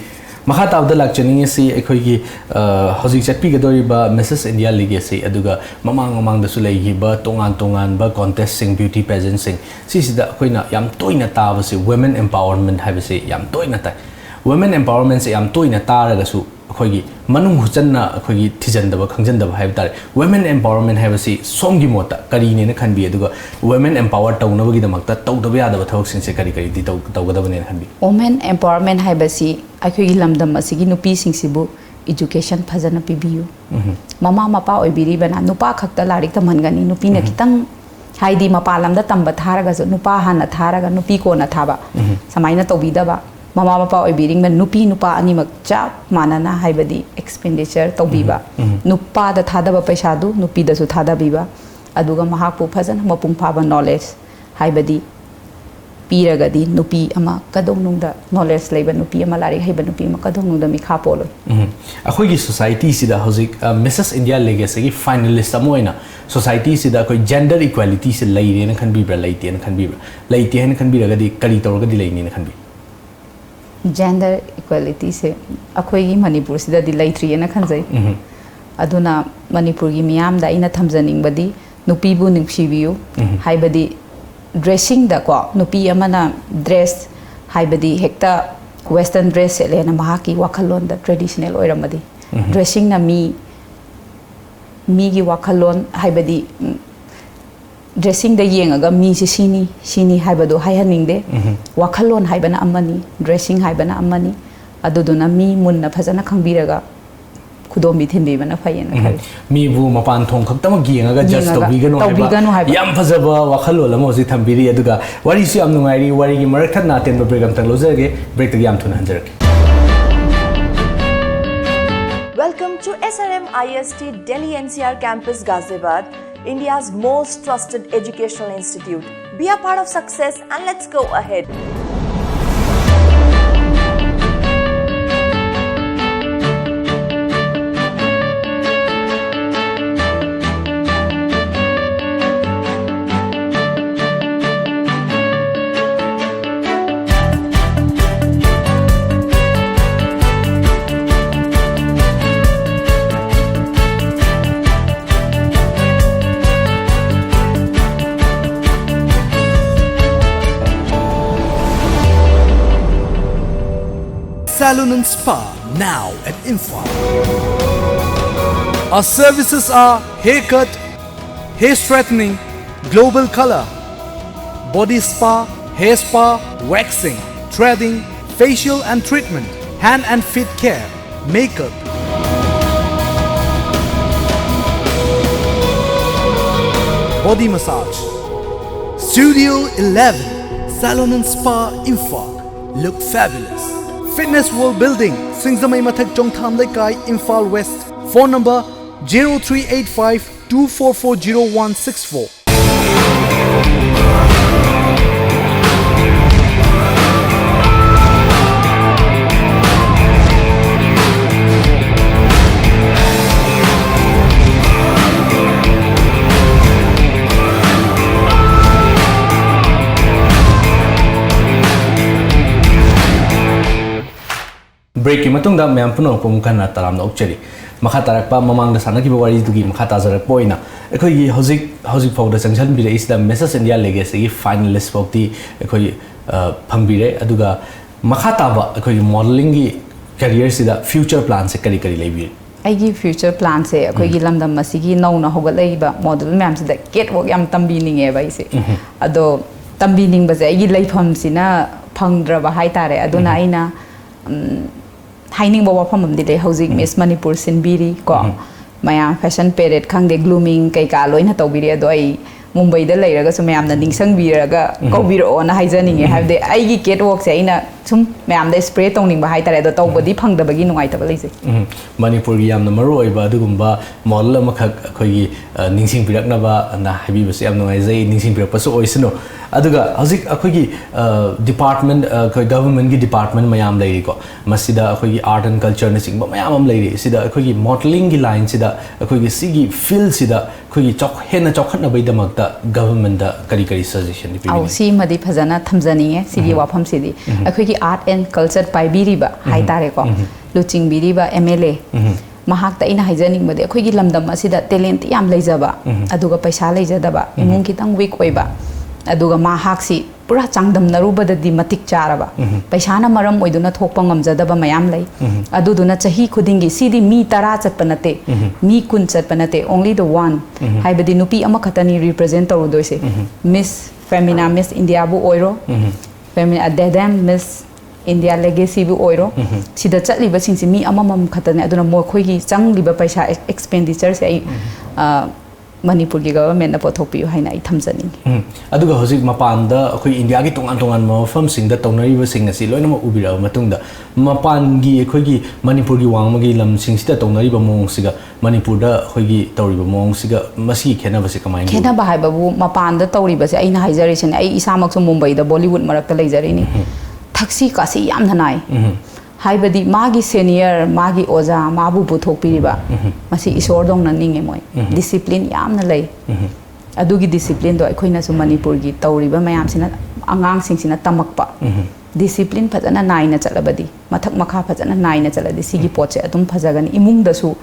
ꯃꯈꯥ ꯇꯥꯕꯗ ꯂꯥꯛꯆꯅꯤꯡꯉꯤꯁꯤ ꯑꯩꯈꯣꯏꯒꯤ, ꯑ, ꯍꯧꯖꯤꯛ ꯆꯠꯄꯤꯒꯗꯧꯔꯤꯕ Missus India Legacy, ꯑꯗꯨꯒ ꯃꯃꯥꯡ ꯃꯃꯥꯡꯗꯁꯨ ꯂꯩꯈꯤꯕ ꯇꯣꯉꯥꯟ ꯇꯣꯉꯥꯟꯕ ꯀꯣꯟꯇꯦꯁꯁꯤꯡ, ꯕ꯭ꯌꯨꯇꯤ ꯄꯦꯖꯦꯟꯁꯤꯡ, ꯁꯤꯁꯤꯗ ꯑꯩꯈꯣꯏꯅ ꯌꯥꯝ ꯇꯣꯏꯅ ꯇꯥꯕꯁꯤ ꯋꯨꯃꯦꯟ ꯑꯦꯝꯄꯥꯋꯔꯃꯦꯟ ꯍꯥꯏꯕꯁꯤ ꯌꯥꯝ ꯇꯣꯏꯅ ꯇꯥꯏ꯫ ꯋꯨꯃꯦꯟ ꯑꯦꯝꯄꯥꯋꯔꯃꯦꯟꯁꯦ ꯌꯥꯝ ꯇꯣꯏꯅ ꯇꯥꯔꯒꯁꯨ ꯑꯩꯈꯣꯏꯒꯤ ꯃꯅꯨꯡ ꯍꯨꯠꯆꯟꯅ ꯑꯩꯈꯣꯏꯒꯤ ꯊꯤꯖꯤꯟꯗꯕ ꯈꯪꯖꯤꯟꯗꯕ ꯍꯥꯏꯕ ꯇꯥꯔꯦ꯫ ꯋꯨꯃꯦꯟ ꯑꯦꯝꯄꯥꯋꯔꯃꯦꯟ ꯍꯥꯏꯕꯁꯤ ꯁꯣꯝꯒꯤ ꯃꯣꯠꯇ ꯀꯔꯤꯅꯦꯅ ꯈꯟꯕꯤ? ꯑꯗꯨꯒ ꯋꯨꯃꯦꯟ ꯑꯦꯝꯄꯥꯋꯔ ꯇꯧꯅꯕꯒꯤꯗꯃꯛꯇ ꯇꯧꯗꯕ ꯌꯥꯗꯕ ꯊꯕꯛꯁꯤꯡꯁꯦ ꯀꯔꯤ ꯀꯔꯤꯗꯤ ꯇꯧ-, ꯇꯧꯒꯗꯕꯅꯦꯅ ꯈꯟꯕꯤ? ꯋꯨꯃꯦꯟ ꯑꯦꯝꯄꯥꯋꯔꯃꯦꯟ ꯍꯥꯏꯕꯁꯤ ꯑꯩꯈꯣꯏꯒꯤ ꯂꯝꯗꯝ ꯑꯁꯤꯒꯤ ꯅꯨꯄꯤꯁꯤꯡꯁꯤꯕꯨ ꯏꯖꯨꯀꯦꯁꯟ ꯐꯖꯅ ꯄꯤꯕꯤꯌꯨ꯫ ꯃꯃꯥ ꯃꯄꯥ ꯑꯣꯏꯕꯤꯔꯤꯕꯅ ꯅꯨꯄꯥ ꯈꯛꯇ ꯂꯥꯏꯔꯤꯛ ꯇꯝꯍꯟꯒꯅꯤ, ꯅꯨꯄꯤꯅ ꯈꯤꯇꯪ, ꯍꯥꯏꯗꯤ ꯃꯄꯥꯟ ꯂꯝꯗ ꯇꯝꯕ ꯊꯥꯔꯒꯁꯨ ꯅꯨꯄꯥ ꯍꯥꯟꯅ ꯊꯥꯔꯒ ꯅꯨꯄꯤ ꯀꯣꯟꯅ ꯊꯥꯕ, ꯁꯨꯃꯥꯏꯅ ꯇꯧꯕꯤꯗꯕ꯫ ꯃꯃꯥ ꯃꯄꯥ ꯑꯣꯏꯕꯤꯔꯤꯕ ꯅꯨꯄꯤ ꯅꯨꯄꯥ ꯑꯅꯤꯃꯛ ꯆꯞ ꯃꯥꯟꯅꯅ, ꯍꯥꯏꯕꯗꯤ ꯑꯦꯛꯁꯄꯦꯟꯗꯤꯆꯔ ꯇꯧꯕꯤꯕ, ꯅꯨꯄꯥꯗ ꯊꯥꯗꯕ ꯄꯩꯁꯥꯗꯨ ꯅꯨꯄꯤꯗꯁꯨ ꯊꯥꯗꯕꯤꯕ, ꯑꯗꯨꯒ ꯃꯍꯥꯛꯄꯨ ꯐꯖꯅ ꯃꯄꯨꯡ ꯐꯥꯕ ꯅꯣꯂꯦꯖ, ꯍꯥꯏꯕꯗꯤ ꯄꯤꯔꯒꯗꯤ ꯅꯨꯄꯤ ꯑꯃ ꯀꯗꯧꯅꯨꯡꯗ, ꯅꯣꯂꯦꯖ ꯂꯩꯕ ꯅꯨꯄꯤ ꯑꯃ, ꯂꯥꯏꯔꯤꯛ ꯍꯩꯕ ꯅꯨꯄꯤ ꯑꯃ ꯀꯗꯧꯅꯨꯡꯗ ꯃꯤꯈꯥ ꯄꯣꯜꯂꯣꯏ꯫ ꯎꯝ꯫ ꯑꯩꯈꯣꯏꯒꯤ ꯁꯣꯁꯥꯏꯇꯤꯁꯤꯗ ꯍꯧꯖꯤꯛ, ꯑ, Missus India Legacyꯒꯤ ꯐꯥꯏꯅꯦꯂꯤꯁ ꯑꯃ ꯑꯣꯏꯅ ꯁꯣꯁꯥꯏꯇꯤꯁꯤꯗ ꯑꯩꯈꯣꯏ ꯖꯦꯟꯗꯔ ꯏꯀ꯭ꯋꯦꯂꯤꯇꯤꯁꯤ ꯂꯩꯔꯦꯅ ꯈꯟꯕꯤꯕ꯭ꯔꯥ, ꯂꯩꯇꯦꯅ ꯈꯟꯕꯤꯕ꯭ꯔꯥ? ꯂꯩꯇꯦ ꯍꯥꯏꯅ ꯈꯟꯕꯤꯔꯒꯗꯤ ꯀꯔꯤ ꯇꯧꯔꯒꯗꯤ ꯂꯩꯅꯤꯅ ꯈꯟꯕꯤ? ꯖꯦꯟꯗꯔ ꯏꯀ꯭ꯋꯦꯂꯤꯇꯤꯁꯦ ꯑꯩꯈꯣꯏꯒꯤ ꯃꯅꯤꯄꯨꯔꯁꯤꯗꯗꯤ ꯂꯩꯇ꯭ꯔꯤꯑꯅ ꯈꯟꯖꯩ꯫ ꯑꯗꯨꯅ ꯃꯅꯤꯄꯨꯔꯒꯤ ꯃꯤꯌꯥꯝꯗ ꯑꯩꯅ ꯊꯝꯖꯅꯤꯡꯕꯗꯤ ꯅꯨꯄꯤꯕꯨ ꯅꯨꯡꯁꯤꯕꯤꯌꯨ, ꯍꯥꯏꯕꯗꯤ ꯗ꯭ꯔꯦꯁꯤꯡꯗꯀꯣ, ꯅꯨꯄꯤ ꯑꯃꯅ ꯗ꯭ꯔꯦꯁ, ꯍꯥꯏꯕꯗꯤ ꯍꯦꯛꯇ ꯋꯦꯁꯇꯔꯟ ꯗ꯭ꯔꯦꯁ ꯁꯦꯠꯂꯦꯅ ꯃꯍꯥꯛꯀꯤ ꯋꯥꯈꯜꯂꯣꯟꯗ ꯇ꯭ꯔꯦꯗꯤꯁꯅꯦꯜ ꯑꯣꯏꯔꯝꯃꯗꯤ, ꯗ꯭ꯔꯦꯁꯤꯡꯅ ꯃꯤ, ꯃꯤꯒꯤ ꯋꯥꯈꯜꯂꯣꯟ, ꯍꯥꯏꯕꯗꯤ, ꯎꯝ, ꯗ꯭ꯔꯦꯁꯤꯡꯗ ꯌꯦꯡꯉꯒ ꯃꯤꯁꯦ ꯁꯤꯅꯤ, ꯁꯤꯅꯤ ꯍꯥꯏꯕꯗꯣ ꯍꯥꯏꯍꯟꯅꯤꯡꯗꯦ꯫ ꯋꯥꯈꯜꯂꯣꯟ ꯍꯥꯏꯕꯅ ꯑꯃꯅꯤ, ꯗ꯭ꯔꯦꯁꯤꯡ ꯍꯥꯏꯕꯅ ꯑꯃꯅꯤ꯫ ꯑꯗꯨꯗꯨꯅ ꯃꯤ ꯃꯨꯟꯅ ꯐꯖꯅ ꯈꯪꯕꯤꯔꯒ ꯈꯨꯗꯣꯝꯕꯤ ꯊꯤꯟꯕꯤꯕꯅ ꯐꯩꯌꯦꯅ ꯈꯜꯂꯤ꯫ ꯃꯤꯕꯨ ꯃꯄꯥꯟ ꯊꯣꯡ ꯈꯛꯇꯃꯛ ꯌꯦꯡꯉꯒ ꯖꯁ ꯌꯦꯡꯉꯒ ꯇꯧꯕꯤꯒꯅꯨ ꯍꯥꯏꯕ ꯇꯧꯕꯤꯒꯅꯨ ꯍꯥꯏꯕ꯫ ꯌꯥꯝ ꯐꯖꯕ ꯋꯥꯈꯜꯂꯣꯟ ꯑꯃ ꯍꯧꯖꯤꯛ ꯊꯝꯕꯤꯔꯤ꯫ ꯑꯗꯨꯒ ꯋꯥꯔꯤꯁꯨ ꯌꯥꯝ ꯅꯨꯡꯉꯥꯏꯔꯤ꯫ ꯋꯥꯔꯤꯒꯤ ꯃꯔꯛ ꯊꯠꯅ ꯑꯇꯦꯟꯕ ꯕ꯭ꯔꯦꯛ ꯑꯝꯇꯪ ꯂꯧꯖꯔꯒꯦ꯫ ꯕ꯭ꯔꯦꯛꯇꯒꯤ ꯌꯥꯝ ꯊꯨꯅ ꯍꯟꯖꯔꯛꯀꯦ꯫ Welcome to S R M I S T Delhi N C R Campus Ghaziabad, India's most trusted educational institute. Be a part of success and let's go ahead. Salon and Spa, now at Imphal. Our services are haircut, hair straightening, global color, body spa, hair spa, waxing, threading, facial and treatment, hand and feet care, makeup, body massage. Studio eleven, Salon and Spa, Imphal. Look fabulous. Fitness World Building, Singzamei Mathak, Chongtham Leikai, Imphal West. Phone number zero three eight five two four four zero one six four. Breakꯀꯤ ꯃꯇꯨꯡꯗ ꯃꯌꯥꯝ ꯄꯨꯝꯅꯃꯛꯄꯨ ꯑꯃꯨꯛ ꯍꯟꯅ ꯇꯔꯥꯝꯅ ꯑꯣꯛꯆꯔꯤ꯫ ꯃꯈꯥ ꯇꯥꯔꯛꯄ, ꯃꯃꯥꯡꯗ ꯁꯥꯟꯅꯈꯤꯕ ꯋꯥꯔꯤꯗꯨꯒꯤ ꯃꯈꯥ ꯇꯥꯖꯔꯛꯄ ꯑꯣꯏꯅ, ꯑꯩꯈꯣꯏꯒꯤ ꯍꯧꯖꯤꯛ, ꯍꯧꯖꯤꯛ ꯐꯥꯎꯗ ꯆꯪꯁꯤꯟꯕꯤꯔꯛꯏꯁꯤꯗ Missus India Legacyꯒꯤ finalist ꯐꯥꯎꯗꯤ ꯑꯩꯈꯣꯏ, ꯑ, ꯐꯪꯕꯤꯔꯦ꯫ ꯑꯗꯨꯒ ꯃꯈꯥ ꯇꯥꯕ ꯑꯩꯈꯣꯏꯒꯤ modelingꯒꯤ careerꯁꯤꯗ future planꯁꯦ ꯀꯔꯤ ꯀꯔꯤ ꯂꯩꯕꯤꯔꯤ? ꯑꯩꯒꯤ future planꯁꯦ ꯑꯩꯈꯣꯏꯒꯤ ꯎꯝ꯫ ꯂꯝꯗꯝ ꯑꯁꯤꯒꯤ ꯅꯧꯅ ꯍꯧꯒꯠꯂꯛꯏꯕ model ꯃꯌꯥꯝꯁꯤꯗ catwalk ꯌꯥꯝ ꯇꯝꯕꯤꯅꯤꯡꯉꯦꯕ ꯑꯩꯁꯦ꯫ ꯎꯝ꯫ ꯑꯗꯣ ꯇꯝꯕꯤꯅꯤꯡꯕꯁꯦ ꯑꯩꯒꯤ ꯂꯩꯐꯝꯁꯤꯅ ꯐꯪꯗ꯭ꯔꯕ ꯍꯥꯏꯇꯥꯔꯦ꯫ ꯑꯗꯨꯅ ꯎꯝ꯫ ꯑꯩꯅ, ꯎꯝ, ꯍꯥꯏꯅꯤꯡꯕ ꯋꯥꯐꯝ ꯑꯃꯗꯤ ꯂꯩ꯫ ꯍꯧꯖꯤꯛ ꯎꯝ꯫ Miss Manipur ꯁꯤꯟꯕꯤꯔꯤ ꯀꯣ꯫ ꯎꯝ꯫ ꯃꯌꯥꯝ fashion parade ꯈꯪꯗꯦ, grooming ꯀꯩꯀꯥ ꯂꯣꯏꯅ ꯇꯧꯕꯤꯔꯤ꯫ ꯑꯗꯣ ꯑꯩ ꯃꯨꯝꯕꯩꯗ ꯂꯩꯔꯒꯁꯨ ꯃꯌꯥꯝꯅ ꯅꯤꯡꯁꯤꯡꯕꯤꯔꯒ ꯎꯝ꯫ ꯀꯧꯕꯤꯔꯛꯑꯣꯅ ꯍꯥꯏꯖꯅꯤꯡꯉꯦ꯫ ꯎꯝ꯫ ꯍꯥꯏꯕꯗꯤ ꯑꯩꯒꯤ catwalkꯁꯦ ꯑꯩꯅ ꯁꯨꯝ ꯃꯌꯥꯝꯗ spread ꯇꯧꯅꯤꯡꯕ ꯍꯥꯏꯇꯥꯔꯦ꯫ ꯑꯗꯣ ꯇꯧꯕꯗꯤ ꯎꯝ꯫ ꯐꯪꯗꯕꯒꯤ ꯅꯨꯡꯉꯥꯏꯇꯕ ꯂꯩꯖꯩ꯫ ꯎꯝ꯫ ꯃꯅꯤꯄꯨꯔꯒꯤ ꯌꯥꯝꯅ ꯃꯔꯨ ꯑꯣꯏꯕ ꯑꯗꯨꯒꯨꯝꯕ model ꯑꯃꯈꯛ ꯑꯩꯈꯣꯏꯒꯤ, ꯑ, ꯅꯤꯡꯁꯤꯡꯕꯤꯔꯛꯅꯕꯅ ꯍꯥꯏꯕꯤꯕꯁꯦ ꯌꯥꯝ ꯅꯨꯡꯉꯥꯏꯖꯩ꯫ ꯅꯤꯡꯁꯤꯡꯕꯤꯔꯛꯄꯁꯨ ꯑꯣꯏꯁꯅꯨ꯫ ꯑꯗꯨꯒ ꯍꯧꯖꯤꯛ ꯑꯩꯈꯣꯏꯒꯤ, ꯑ, department, ꯑ, ꯑꯩꯈꯣꯏ governmentꯀꯤ department ꯃꯌꯥꯝ ꯂꯩꯔꯤꯀꯣ꯫ ꯃꯁꯤꯗ ꯑꯩꯈꯣꯏꯒꯤ art and cultureꯅꯆꯤꯡꯕ ꯃꯌꯥꯝ ꯑꯃ ꯂꯩꯔꯤ꯫ ꯁꯤꯗ ꯑꯩꯈꯣꯏꯒꯤ modelingꯒꯤ lineꯁꯤꯗ, ꯑꯩꯈꯣꯏꯒꯤ ꯁꯤꯒꯤ fieldꯁꯤꯗ ꯑꯩꯈꯣꯏꯒꯤ ꯆꯥꯎ-, ꯍꯦꯟꯅ ꯆꯥꯎꯈꯠꯅꯕꯒꯤꯗꯃꯛꯇ governmentꯗ ꯀꯔꯤ ꯀꯔꯤ suggestionꯗꯤ ꯑꯧ, ꯄꯤꯕꯤꯅꯤꯡꯉꯤ? ꯁꯤꯃꯗꯤ ꯐꯖꯅ ꯊꯝꯖꯅꯤꯡꯉꯦ, ꯁꯤꯒꯤ ꯎꯝ꯫ ꯋꯥꯐꯝꯁꯤꯗꯤ꯫ ꯎꯝ꯫ ꯑꯩꯈꯣꯏꯒꯤ art and culture ꯄꯥꯏꯕꯤꯔꯤꯕ ꯎꯝ꯫ ꯍꯥꯏꯇꯥꯔꯦꯀꯣ, ꯎꯝ꯫ ꯂꯨꯆꯤꯡꯕꯤꯔꯤꯕ M L A, ꯎꯝ꯫ ꯃꯍꯥꯛꯇ ꯑꯩꯅ ꯍꯥꯏꯖꯅꯤꯡꯕꯗꯤ, ꯑꯩꯈꯣꯏꯒꯤ ꯂꯝꯗꯝ ꯑꯁꯤꯗ talent ꯌꯥꯝ ꯂꯩꯖꯕ, ꯎꯝ꯫ ꯑꯗꯨꯒ ꯄꯩꯁꯥ ꯂꯩꯖꯗꯕ, ꯎꯝ꯫ ꯏꯃꯨꯡ ꯈꯤꯇꯪ weak ꯑꯣꯏꯕ, ꯑꯗꯨꯒ ꯃꯍꯥꯛꯁꯤ ꯄꯨꯔꯥ ꯆꯥꯡꯗꯝꯅꯔꯨꯕꯗꯗꯤ ꯃꯇꯤꯛ ꯆꯥꯔꯕ, ꯄꯩꯁꯥꯅ ꯃꯔꯝ ꯑꯣꯏꯗꯨꯅ ꯊꯣꯛꯄ ꯉꯝꯖꯗꯕ ꯃꯌꯥꯝ ꯂꯩ꯫ ꯑꯗꯨꯗꯨꯅ ꯆꯍꯤ ꯈꯨꯗꯤꯡꯒꯤ, ꯁꯤꯗꯤ ꯃꯤ ꯇꯔꯥ ꯆꯠꯄ ꯅꯠꯇꯦ, ꯃꯤ ꯀꯨꯟ ꯆꯠꯄ ꯅꯠꯇꯦ, only the one, ꯍꯥꯏꯕꯗꯤ ꯅꯨꯄꯤ ꯑꯃꯈꯛꯇꯅꯤ represent ꯇꯧꯔꯨꯗꯣꯏꯁꯦ꯫ Miss Femina, Miss Indiaꯕꯨ ꯑꯣꯏꯔꯣ, Femina, Dedem, Miss India Legacyꯕꯨ ꯑꯣꯏꯔꯣ, ꯁꯤꯗ ꯆꯠꯂꯤꯕꯁꯤꯡꯁꯤ ꯃꯤ ꯑꯃꯃꯝ ꯈꯛꯇꯅꯦ꯫ ꯑꯗꯨꯅ ꯃꯈꯣꯏꯒꯤ ꯆꯪꯂꯤꯕ ꯄꯩꯁꯥ, expenditureꯁꯦ ꯑꯩ, ꯑ, ꯃꯅꯤꯄꯨꯔꯒꯤ governmentꯅ ꯄꯨꯊꯣꯛꯄꯤꯌꯨ ꯍꯥꯏꯅ ꯑꯩ ꯊꯝꯖꯅꯤꯡꯉꯤ꯫ ꯎꯝ꯫ ꯑꯗꯨꯒ ꯍꯧꯖꯤꯛ ꯃꯄꯥꯟꯗ ꯑꯩꯈꯣꯏ ꯏꯟꯗꯤꯌꯥꯒꯤ ꯇꯣꯉꯥꯟ ꯇꯣꯉꯥꯟꯕ ꯃꯐꯝꯁꯤꯡꯗ ꯇꯧꯅꯔꯤꯕꯁꯤꯡ ꯑꯁꯤ ꯂꯣꯏꯅꯃꯛ ꯎꯕꯤꯔꯛꯑꯕ ꯃꯇꯨꯡꯗ, ꯃꯄꯥꯟꯒꯤ ꯑꯩꯈꯣꯏꯒꯤ ꯃꯅꯤꯄꯨꯔꯒꯤ ꯋꯥꯡꯃꯒꯤ ꯂꯝꯁꯤꯡꯁꯤꯗ ꯇꯧꯅꯔꯤꯕ ꯃꯑꯣꯡꯁꯤꯒ ꯃꯅꯤꯄꯨꯔꯗ ꯑꯩꯈꯣꯏꯒꯤ ꯇꯧꯔꯤꯕ ꯃꯑꯣꯡꯁꯤꯒ, ꯃꯁꯤꯒꯤ ꯈꯦꯠꯅꯕꯁꯦ ꯀꯃꯥꯏꯅ ꯎꯏ? ꯈꯦꯠꯅꯕ ꯍꯥꯏꯕꯕꯨ, ꯃꯄꯥꯟꯗ ꯇꯧꯔꯤꯕꯁꯦ, ꯑꯩꯅ ꯍꯥꯏꯖꯔꯤꯁꯤꯅꯦ, ꯑꯩ ꯏꯁꯥꯃꯛꯁꯨ ꯃꯨꯝꯕꯩꯗ, Bollywood ꯃꯔꯛꯇ ꯂꯩꯖꯔꯤꯅꯤ꯫ ꯊꯛꯁꯤ ꯈꯥꯁꯤ ꯌꯥꯝꯅ ꯅꯥꯏ꯫ ꯍꯥꯏꯕꯗꯤ ꯃꯥꯒꯤ senior, ꯃꯥꯒꯤ ꯑꯣꯖꯥ, ꯃꯥꯕꯨ ꯄꯨꯊꯣꯛꯄꯤꯔꯤꯕ, ꯃꯁꯤ ꯏꯁꯣꯔꯗꯧꯅ ꯅꯤꯡꯉꯦ ꯃꯣꯏ꯫ Discipline ꯌꯥꯝꯅ ꯂꯩ꯫ ꯑꯗꯨꯒꯤ disciplineꯗꯣ ꯑꯩꯈꯣꯏꯅꯁꯨ ꯃꯅꯤꯄꯨꯔꯒꯤ ꯇꯧꯔꯤꯕ ꯃꯌꯥꯝꯁꯤꯅ, ꯑꯉꯥꯡꯁꯤꯡꯁꯤꯅ ꯇꯝꯃꯛꯄ꯫ Discipline ꯐꯖꯅ ꯅꯥꯏꯅ ꯆꯠꯂꯕꯗꯤ, ꯃꯊꯛ ꯃꯈꯥ ꯐꯖꯅ ꯅꯥꯏꯅ ꯆꯠꯂꯗꯤ, ꯁꯤꯒꯤ ꯄꯣꯠꯁꯦ ꯑꯗꯨꯝ ꯐꯖꯒꯅꯤ꯫ ꯏꯃꯨꯡꯗꯁꯨ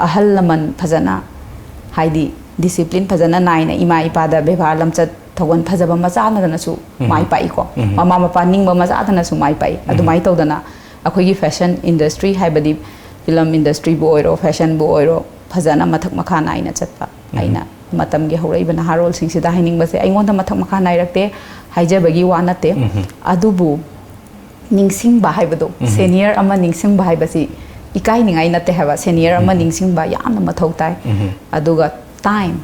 ꯑꯍꯜ ꯂꯃꯟ ꯐꯖꯅ, ꯍꯥꯏꯗꯤ discipline ꯐꯖꯅ ꯅꯥꯏꯅ, ꯏꯃꯥ ꯏꯄꯥꯗ ꯕꯦꯕꯥꯔ, ꯂꯝꯆꯠ ꯊꯧꯒꯜ ꯐꯖꯕ ꯃꯆꯥꯗꯅꯁꯨ ꯃꯥꯏ ꯄꯥꯛꯏꯀꯣ꯫ ꯃꯃꯥ ꯃꯄꯥ ꯅꯤꯡꯕ ꯃꯆꯥꯗꯅꯁꯨ ꯃꯥꯏ ꯄꯥꯛꯏ꯫ ꯑꯗꯨꯃꯥꯏꯅ ꯇꯧꯗꯅ ꯑꯩꯈꯣꯏꯒꯤ fashion industry, ꯍꯥꯏꯕꯗꯤ film industryꯕꯨ ꯑꯣꯏꯔꯣ, fashionꯕꯨ ꯑꯣꯏꯔꯣ, ꯐꯖꯅ ꯃꯊꯛ ꯃꯈꯥ ꯅꯥꯏꯅ ꯆꯠꯄ꯫ ꯑꯩꯅ ꯃꯇꯝꯒꯤ ꯍꯧꯔꯛꯏꯕ ꯅꯍꯥꯔꯣꯜꯁꯤꯡꯁꯤꯗ ꯍꯥꯏꯅꯤꯡꯕꯁꯦ, ꯑꯩꯉꯣꯟꯗ ꯃꯊꯛ ꯃꯈꯥ ꯅꯥꯏꯔꯛꯇꯦ ꯍꯥꯏꯖꯕꯒꯤ ꯋꯥ ꯅꯠꯇꯦ꯫ ꯑꯗꯨꯕꯨ ꯅꯤꯡꯁꯤꯡꯕ ꯍꯥꯏꯕꯗꯣ, senior ꯑꯃ ꯅꯤꯡꯁꯤꯡꯕ ꯍꯥꯏꯕꯁꯤ ꯏꯀꯥꯏꯅꯤꯡꯉꯥꯏ ꯅꯠꯇꯦ ꯍꯥꯏꯕ꯫ Senior ꯑꯃ ꯅꯤꯡꯁꯤꯡꯕ ꯌꯥꯝꯅ ꯃꯊꯧ ꯇꯥꯏ꯫ ꯑꯗꯨꯒ time,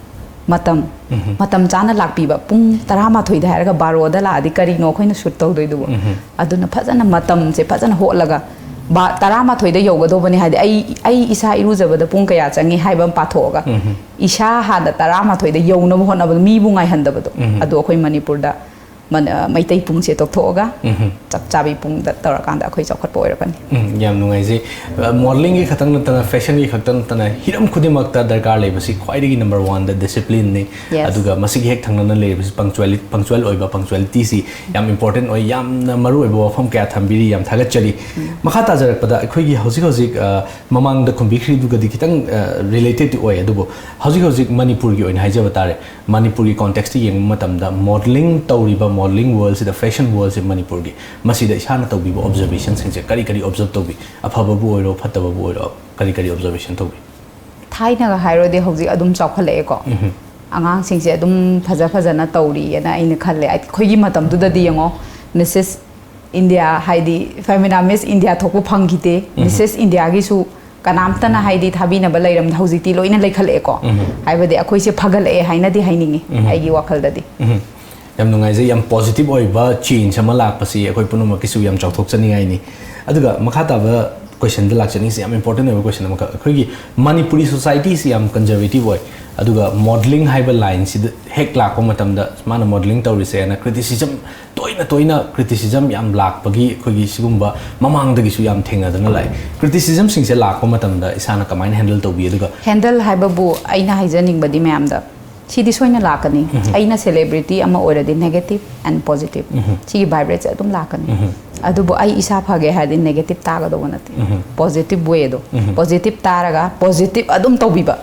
ꯃꯇꯝ, ꯃꯇꯝ ꯆꯥꯅ ꯂꯥꯛꯄꯤꯕ꯫ ꯄꯨꯡ ꯇꯔꯥꯃꯥꯊꯣꯏꯗ ꯍꯥꯏꯔꯒ ꯕꯥꯔꯣꯗ ꯂꯥꯛꯑꯗꯤ ꯀꯔꯤꯅꯣ ꯑꯩꯈꯣꯏꯅ shoot ꯇꯧꯗꯣꯏꯗꯨꯕꯨ? ꯑꯗꯨꯅ ꯐꯖꯅ ꯃꯇꯝꯁꯦ ꯐꯖꯅ ꯍꯣꯠꯂꯒ, ꯕꯥ-, ꯇꯔꯥꯃꯥꯊꯣꯏꯗ ꯌꯧꯒꯗꯧꯕꯅꯤ ꯍꯥꯏꯗꯤ, ꯑꯩ, ꯑꯩ ꯏꯁꯥ ꯏꯔꯨꯖꯕꯗ ꯄꯨꯡ ꯀꯌꯥ ꯆꯪꯉꯤ ꯍꯥꯏꯕ ꯑꯃ ꯄꯥꯊꯣꯛꯑꯒ, ꯏꯁꯥ ꯍꯥꯟꯅ ꯇꯔꯥꯃꯥꯊꯣꯏꯗ ꯌꯧꯅꯕ ꯍꯣꯠꯅꯕꯗ ꯃꯤꯕꯨ ꯉꯥꯏꯍꯟꯗꯕꯗꯣ, ꯑꯗꯨ ꯑꯩꯈꯣꯏ ꯃꯅꯤꯄꯨꯔꯗ ꯃꯩꯇꯩ ꯄꯨꯡꯁꯦ ꯇꯣꯛꯊꯣꯛꯑꯒ ꯆꯞ ꯆꯥꯕꯤ ꯄꯨꯡꯗ ꯇꯧꯔꯀꯥꯟꯗ ꯑꯩꯈꯣꯏ ꯆꯥꯎꯈꯠꯄ ꯑꯣꯏꯔꯛꯀꯅꯤ꯫ ꯎꯝ, ꯌꯥꯝ ꯅꯨꯡꯉꯥꯏꯖꯩ꯫ ꯃꯣꯗꯦꯂꯤꯡꯒꯤ ꯈꯛꯇꯪ ꯅꯠꯇꯅ, ꯐꯦꯁꯟꯒꯤ ꯈꯛꯇꯪ ꯅꯠꯇꯅ, ꯍꯤꯔꯝ ꯈꯨꯗꯤꯡꯃꯛꯇ ꯗꯔꯀꯥꯔ ꯂꯩꯕꯁꯤ ꯈ꯭ꯋꯥꯏꯗꯒꯤ ꯅꯝꯕꯔ ꯋꯥꯟꯗ ꯗꯤꯁꯤꯄ꯭ꯂꯤꯟꯅꯤ꯫ Yes. ꯑꯗꯨꯒ ꯃꯁꯤꯒꯤ ꯍꯦꯛ ꯊꯪꯅꯅ ꯂꯩꯔꯤꯕꯁꯤ ꯄꯪꯆꯨꯋꯦꯂꯤ ꯄꯪꯆꯨꯋꯦꯜ ꯑꯣꯏꯕ, ꯄꯪꯆꯨꯋꯦꯂꯤꯇꯤꯁꯤ ꯌꯥꯝ ꯏꯝꯄꯣꯔꯇꯦꯟ ꯑꯣꯏ꯫ ꯌꯥꯝꯅ ꯃꯔꯨ ꯑꯣꯏꯕ ꯋꯥꯐꯝ ꯀꯌꯥ ꯊꯝꯕꯤꯔꯤ, ꯌꯥꯝ ꯊꯥꯒꯠꯆꯔꯤ꯫ ꯃꯈꯥ ꯇꯥꯖꯔꯛꯄꯗ ꯑꯩꯈꯣꯏꯒꯤ ꯍꯧꯖꯤꯛ ꯍꯧꯖꯤꯛ ꯃꯃꯥꯡꯗ ꯈꯨꯝꯕꯤꯈ꯭ꯔꯤꯗꯨꯒꯗꯤ ꯈꯤꯇꯪ ꯔꯤꯂꯦꯇꯦꯠ ꯑꯣꯏ, ꯑꯗꯨꯕꯨ ꯍꯧꯖꯤꯛ ꯍꯧꯖꯤꯛ ꯃꯅꯤꯄꯨꯔꯒꯤ ꯑꯣꯏꯅ ꯍꯥꯏꯖꯕ ꯇꯥꯔꯦ, ꯃꯅꯤꯄꯨꯔꯒꯤ ꯀꯣꯟꯇꯦꯛꯁꯇ ꯌꯦꯡꯕ ꯃꯇꯝꯗ ꯃꯣꯗꯦꯂꯤꯡ ꯇꯧꯔꯤꯕ, ꯃꯣꯗꯦꯂꯤꯡ ꯋꯥꯔꯜꯁꯤꯗ, ꯐꯦꯁꯟ ꯋꯥꯔꯜꯁꯤꯗ ꯃꯁꯤꯗ ꯏꯁꯥꯅ ꯇꯧꯕꯤꯕ ꯑꯣꯕꯖꯔꯕꯦꯁꯟꯁꯤꯡꯁꯦ ꯀꯔꯤ ꯀꯔꯤ ꯑꯣꯕꯖꯔꯕ ꯇꯧꯕꯤ? ꯑꯐꯕꯕꯨ ꯑꯣꯏꯔꯣ, ꯐꯠꯇꯕꯕꯨ ꯑꯣꯏꯔꯣ, ꯀꯔꯤ ꯀꯔꯤ ꯑꯣꯕꯖꯔꯕꯦꯁꯟ ꯇꯧꯕꯤ? ꯊꯥꯏꯅꯒ ꯍꯥꯏꯔꯨꯔꯗꯤ ꯍꯧꯖꯤꯛ ꯑꯗꯨꯝ ꯆꯥꯎꯈꯠꯂꯛꯑꯦꯀꯣ꯫ ꯑꯉꯥꯡꯁꯤꯡꯁꯦ ꯑꯗꯨꯝ ꯐꯖ ꯐꯖꯅ ꯇꯧꯔꯤꯑꯅ ꯑꯩꯅ ꯈꯜꯂꯦ꯫ ꯑꯩꯈꯣꯏꯒꯤ ꯃꯇꯝꯗꯨꯗꯗꯤ ꯌꯦꯡꯉꯣ, ꯃꯤꯁꯦꯁ ꯏꯟꯗꯤꯌꯥ, ꯍꯥꯏꯗꯤ ꯐꯦꯃꯤꯅꯥ ꯃꯤꯁ ꯏꯟꯗꯤꯌꯥ ꯊꯣꯛꯄ ꯐꯪꯈꯤꯗꯦ꯫ ꯃꯤꯁꯦꯁ ꯏꯟꯗꯤꯌꯥꯒꯤꯁꯨ ꯀꯅꯥꯝꯇꯅ ꯍꯥꯏꯗꯤ ꯊꯥꯕꯤꯅꯕ ꯂꯩꯔꯝꯗꯦ꯫ ꯍꯧꯖꯤꯛꯇꯤ ꯂꯣꯏꯅ ꯂꯩꯈꯠꯂꯛꯑꯦꯀꯣ꯫ ꯍꯥꯏꯕꯗꯤ ꯑꯩꯈꯣꯏꯁꯦ ꯐꯒꯠꯂꯛꯑꯦ ꯍꯥꯏꯅꯗꯤ ꯍꯥꯏꯅꯤꯡꯉꯤ ꯑꯩꯒꯤ ꯋꯥꯈꯜꯗꯗꯤ꯫ ꯌꯥꯝ ꯅꯨꯡꯉꯥꯏꯖꯩ꯫ ꯌꯥꯝ ꯄꯣꯖꯤꯇꯤꯚ ꯑꯣꯏꯕ ꯆꯦꯟꯖ ꯑꯃ ꯂꯥꯛꯄꯁꯤ ꯑꯩꯈꯣꯏ ꯄꯨꯝꯅꯃꯛꯀꯤꯁꯨ ꯌꯥꯝ ꯆꯥꯎꯊꯣꯛꯆꯅꯤꯡꯉꯥꯏꯅꯤ꯫ ꯑꯗꯨꯒ ꯃꯈꯥ ꯇꯥꯕ ꯀꯣꯏꯁꯟꯗ ꯂꯥꯛꯆꯅꯤꯡꯉꯤꯁꯤ ꯌꯥꯝ ꯏꯝꯄꯣꯔꯇꯦꯟ ꯑꯣꯏꯕ ꯀꯣꯏꯁꯟ ꯑꯃꯈꯛ, ꯑꯩꯈꯣꯏꯒꯤ ꯃꯅꯤꯄꯨꯔꯤ ꯁꯣꯁꯥꯏꯇꯤꯁꯤ ꯌꯥꯝ ꯀꯟꯖꯔꯕꯦꯇꯤꯚ ꯑꯣꯏ꯫ ꯑꯗꯨꯒ ꯃꯣꯗꯦꯂꯤꯡ ꯍꯥꯏꯕ ꯂꯥꯏꯟꯁꯤꯗ ꯍꯦꯛ ꯂꯥꯛꯄ ꯃꯇꯝꯗ ꯃꯥꯅ ꯃꯣꯗꯦꯂꯤꯡ ꯇꯧꯔꯤꯁꯦꯅ ꯀ꯭ꯔꯤꯇꯤꯁꯤꯖꯝ, ꯇꯣꯏꯅ ꯇꯣꯏꯅ ꯀ꯭ꯔꯤꯇꯤꯁꯤꯖꯝ ꯌꯥꯝ ꯂꯥꯛꯄꯒꯤ ꯑꯩꯈꯣꯏꯒꯤ ꯁꯤꯒꯨꯝꯕ ꯃꯃꯥꯡꯗꯒꯤꯁꯨ ꯌꯥꯝ ꯊꯦꯡꯅꯗꯨꯅ ꯂꯥꯛꯑꯦ꯫ ꯀ꯭ꯔꯤꯇꯤꯁꯤꯖꯝꯁꯤꯡꯁꯦ ꯂꯥꯛꯄ ꯃꯇꯝꯗ ꯏꯁꯥꯅ ꯀꯃꯥꯏꯅ ꯍꯦꯟꯗꯜ ꯇꯧꯕꯤ? ꯑꯗꯨꯒ ꯍꯦꯟꯗꯜ ꯍꯥꯏꯕꯕꯨ ꯑꯩꯅ ꯍꯥꯏꯖꯅꯤꯡꯕꯗꯤ ꯃꯌꯥꯝꯗ ꯁꯤꯗꯤ ꯁꯣꯏꯅ ꯂꯥꯛꯀꯅꯤ꯫ ꯑꯩꯅ ꯁꯦꯂꯦꯕ꯭ꯔꯤꯇꯤ ꯑꯃ ꯑꯣꯏꯔꯗꯤ ꯅꯦꯒꯦꯇꯤꯚ ꯑꯦꯟ ꯄꯣꯖꯤꯇꯤꯚ, ꯁꯤꯒꯤ ꯚꯥꯏꯕ꯭ꯔꯦꯠꯁꯦ ꯑꯗꯨꯝ ꯂꯥꯛꯀꯅꯤ꯫ ꯑꯗꯨꯕꯨ ꯑꯩ ꯏꯁꯥ ꯐꯒꯦ ꯍꯥꯏꯔꯗꯤ ꯅꯦꯒꯦꯇꯤꯚ ꯇꯥꯒꯗꯧꯕ ꯅꯠꯇꯦ꯫ ꯄꯣꯖꯤꯇꯤꯚ ꯋꯦꯗꯣ, ꯄꯣꯖꯤꯇꯤꯚ ꯇꯥꯔꯒ ꯄꯣꯖꯤꯇꯤꯚ ꯑꯗꯨꯝ ꯇꯧꯕꯤꯕ꯫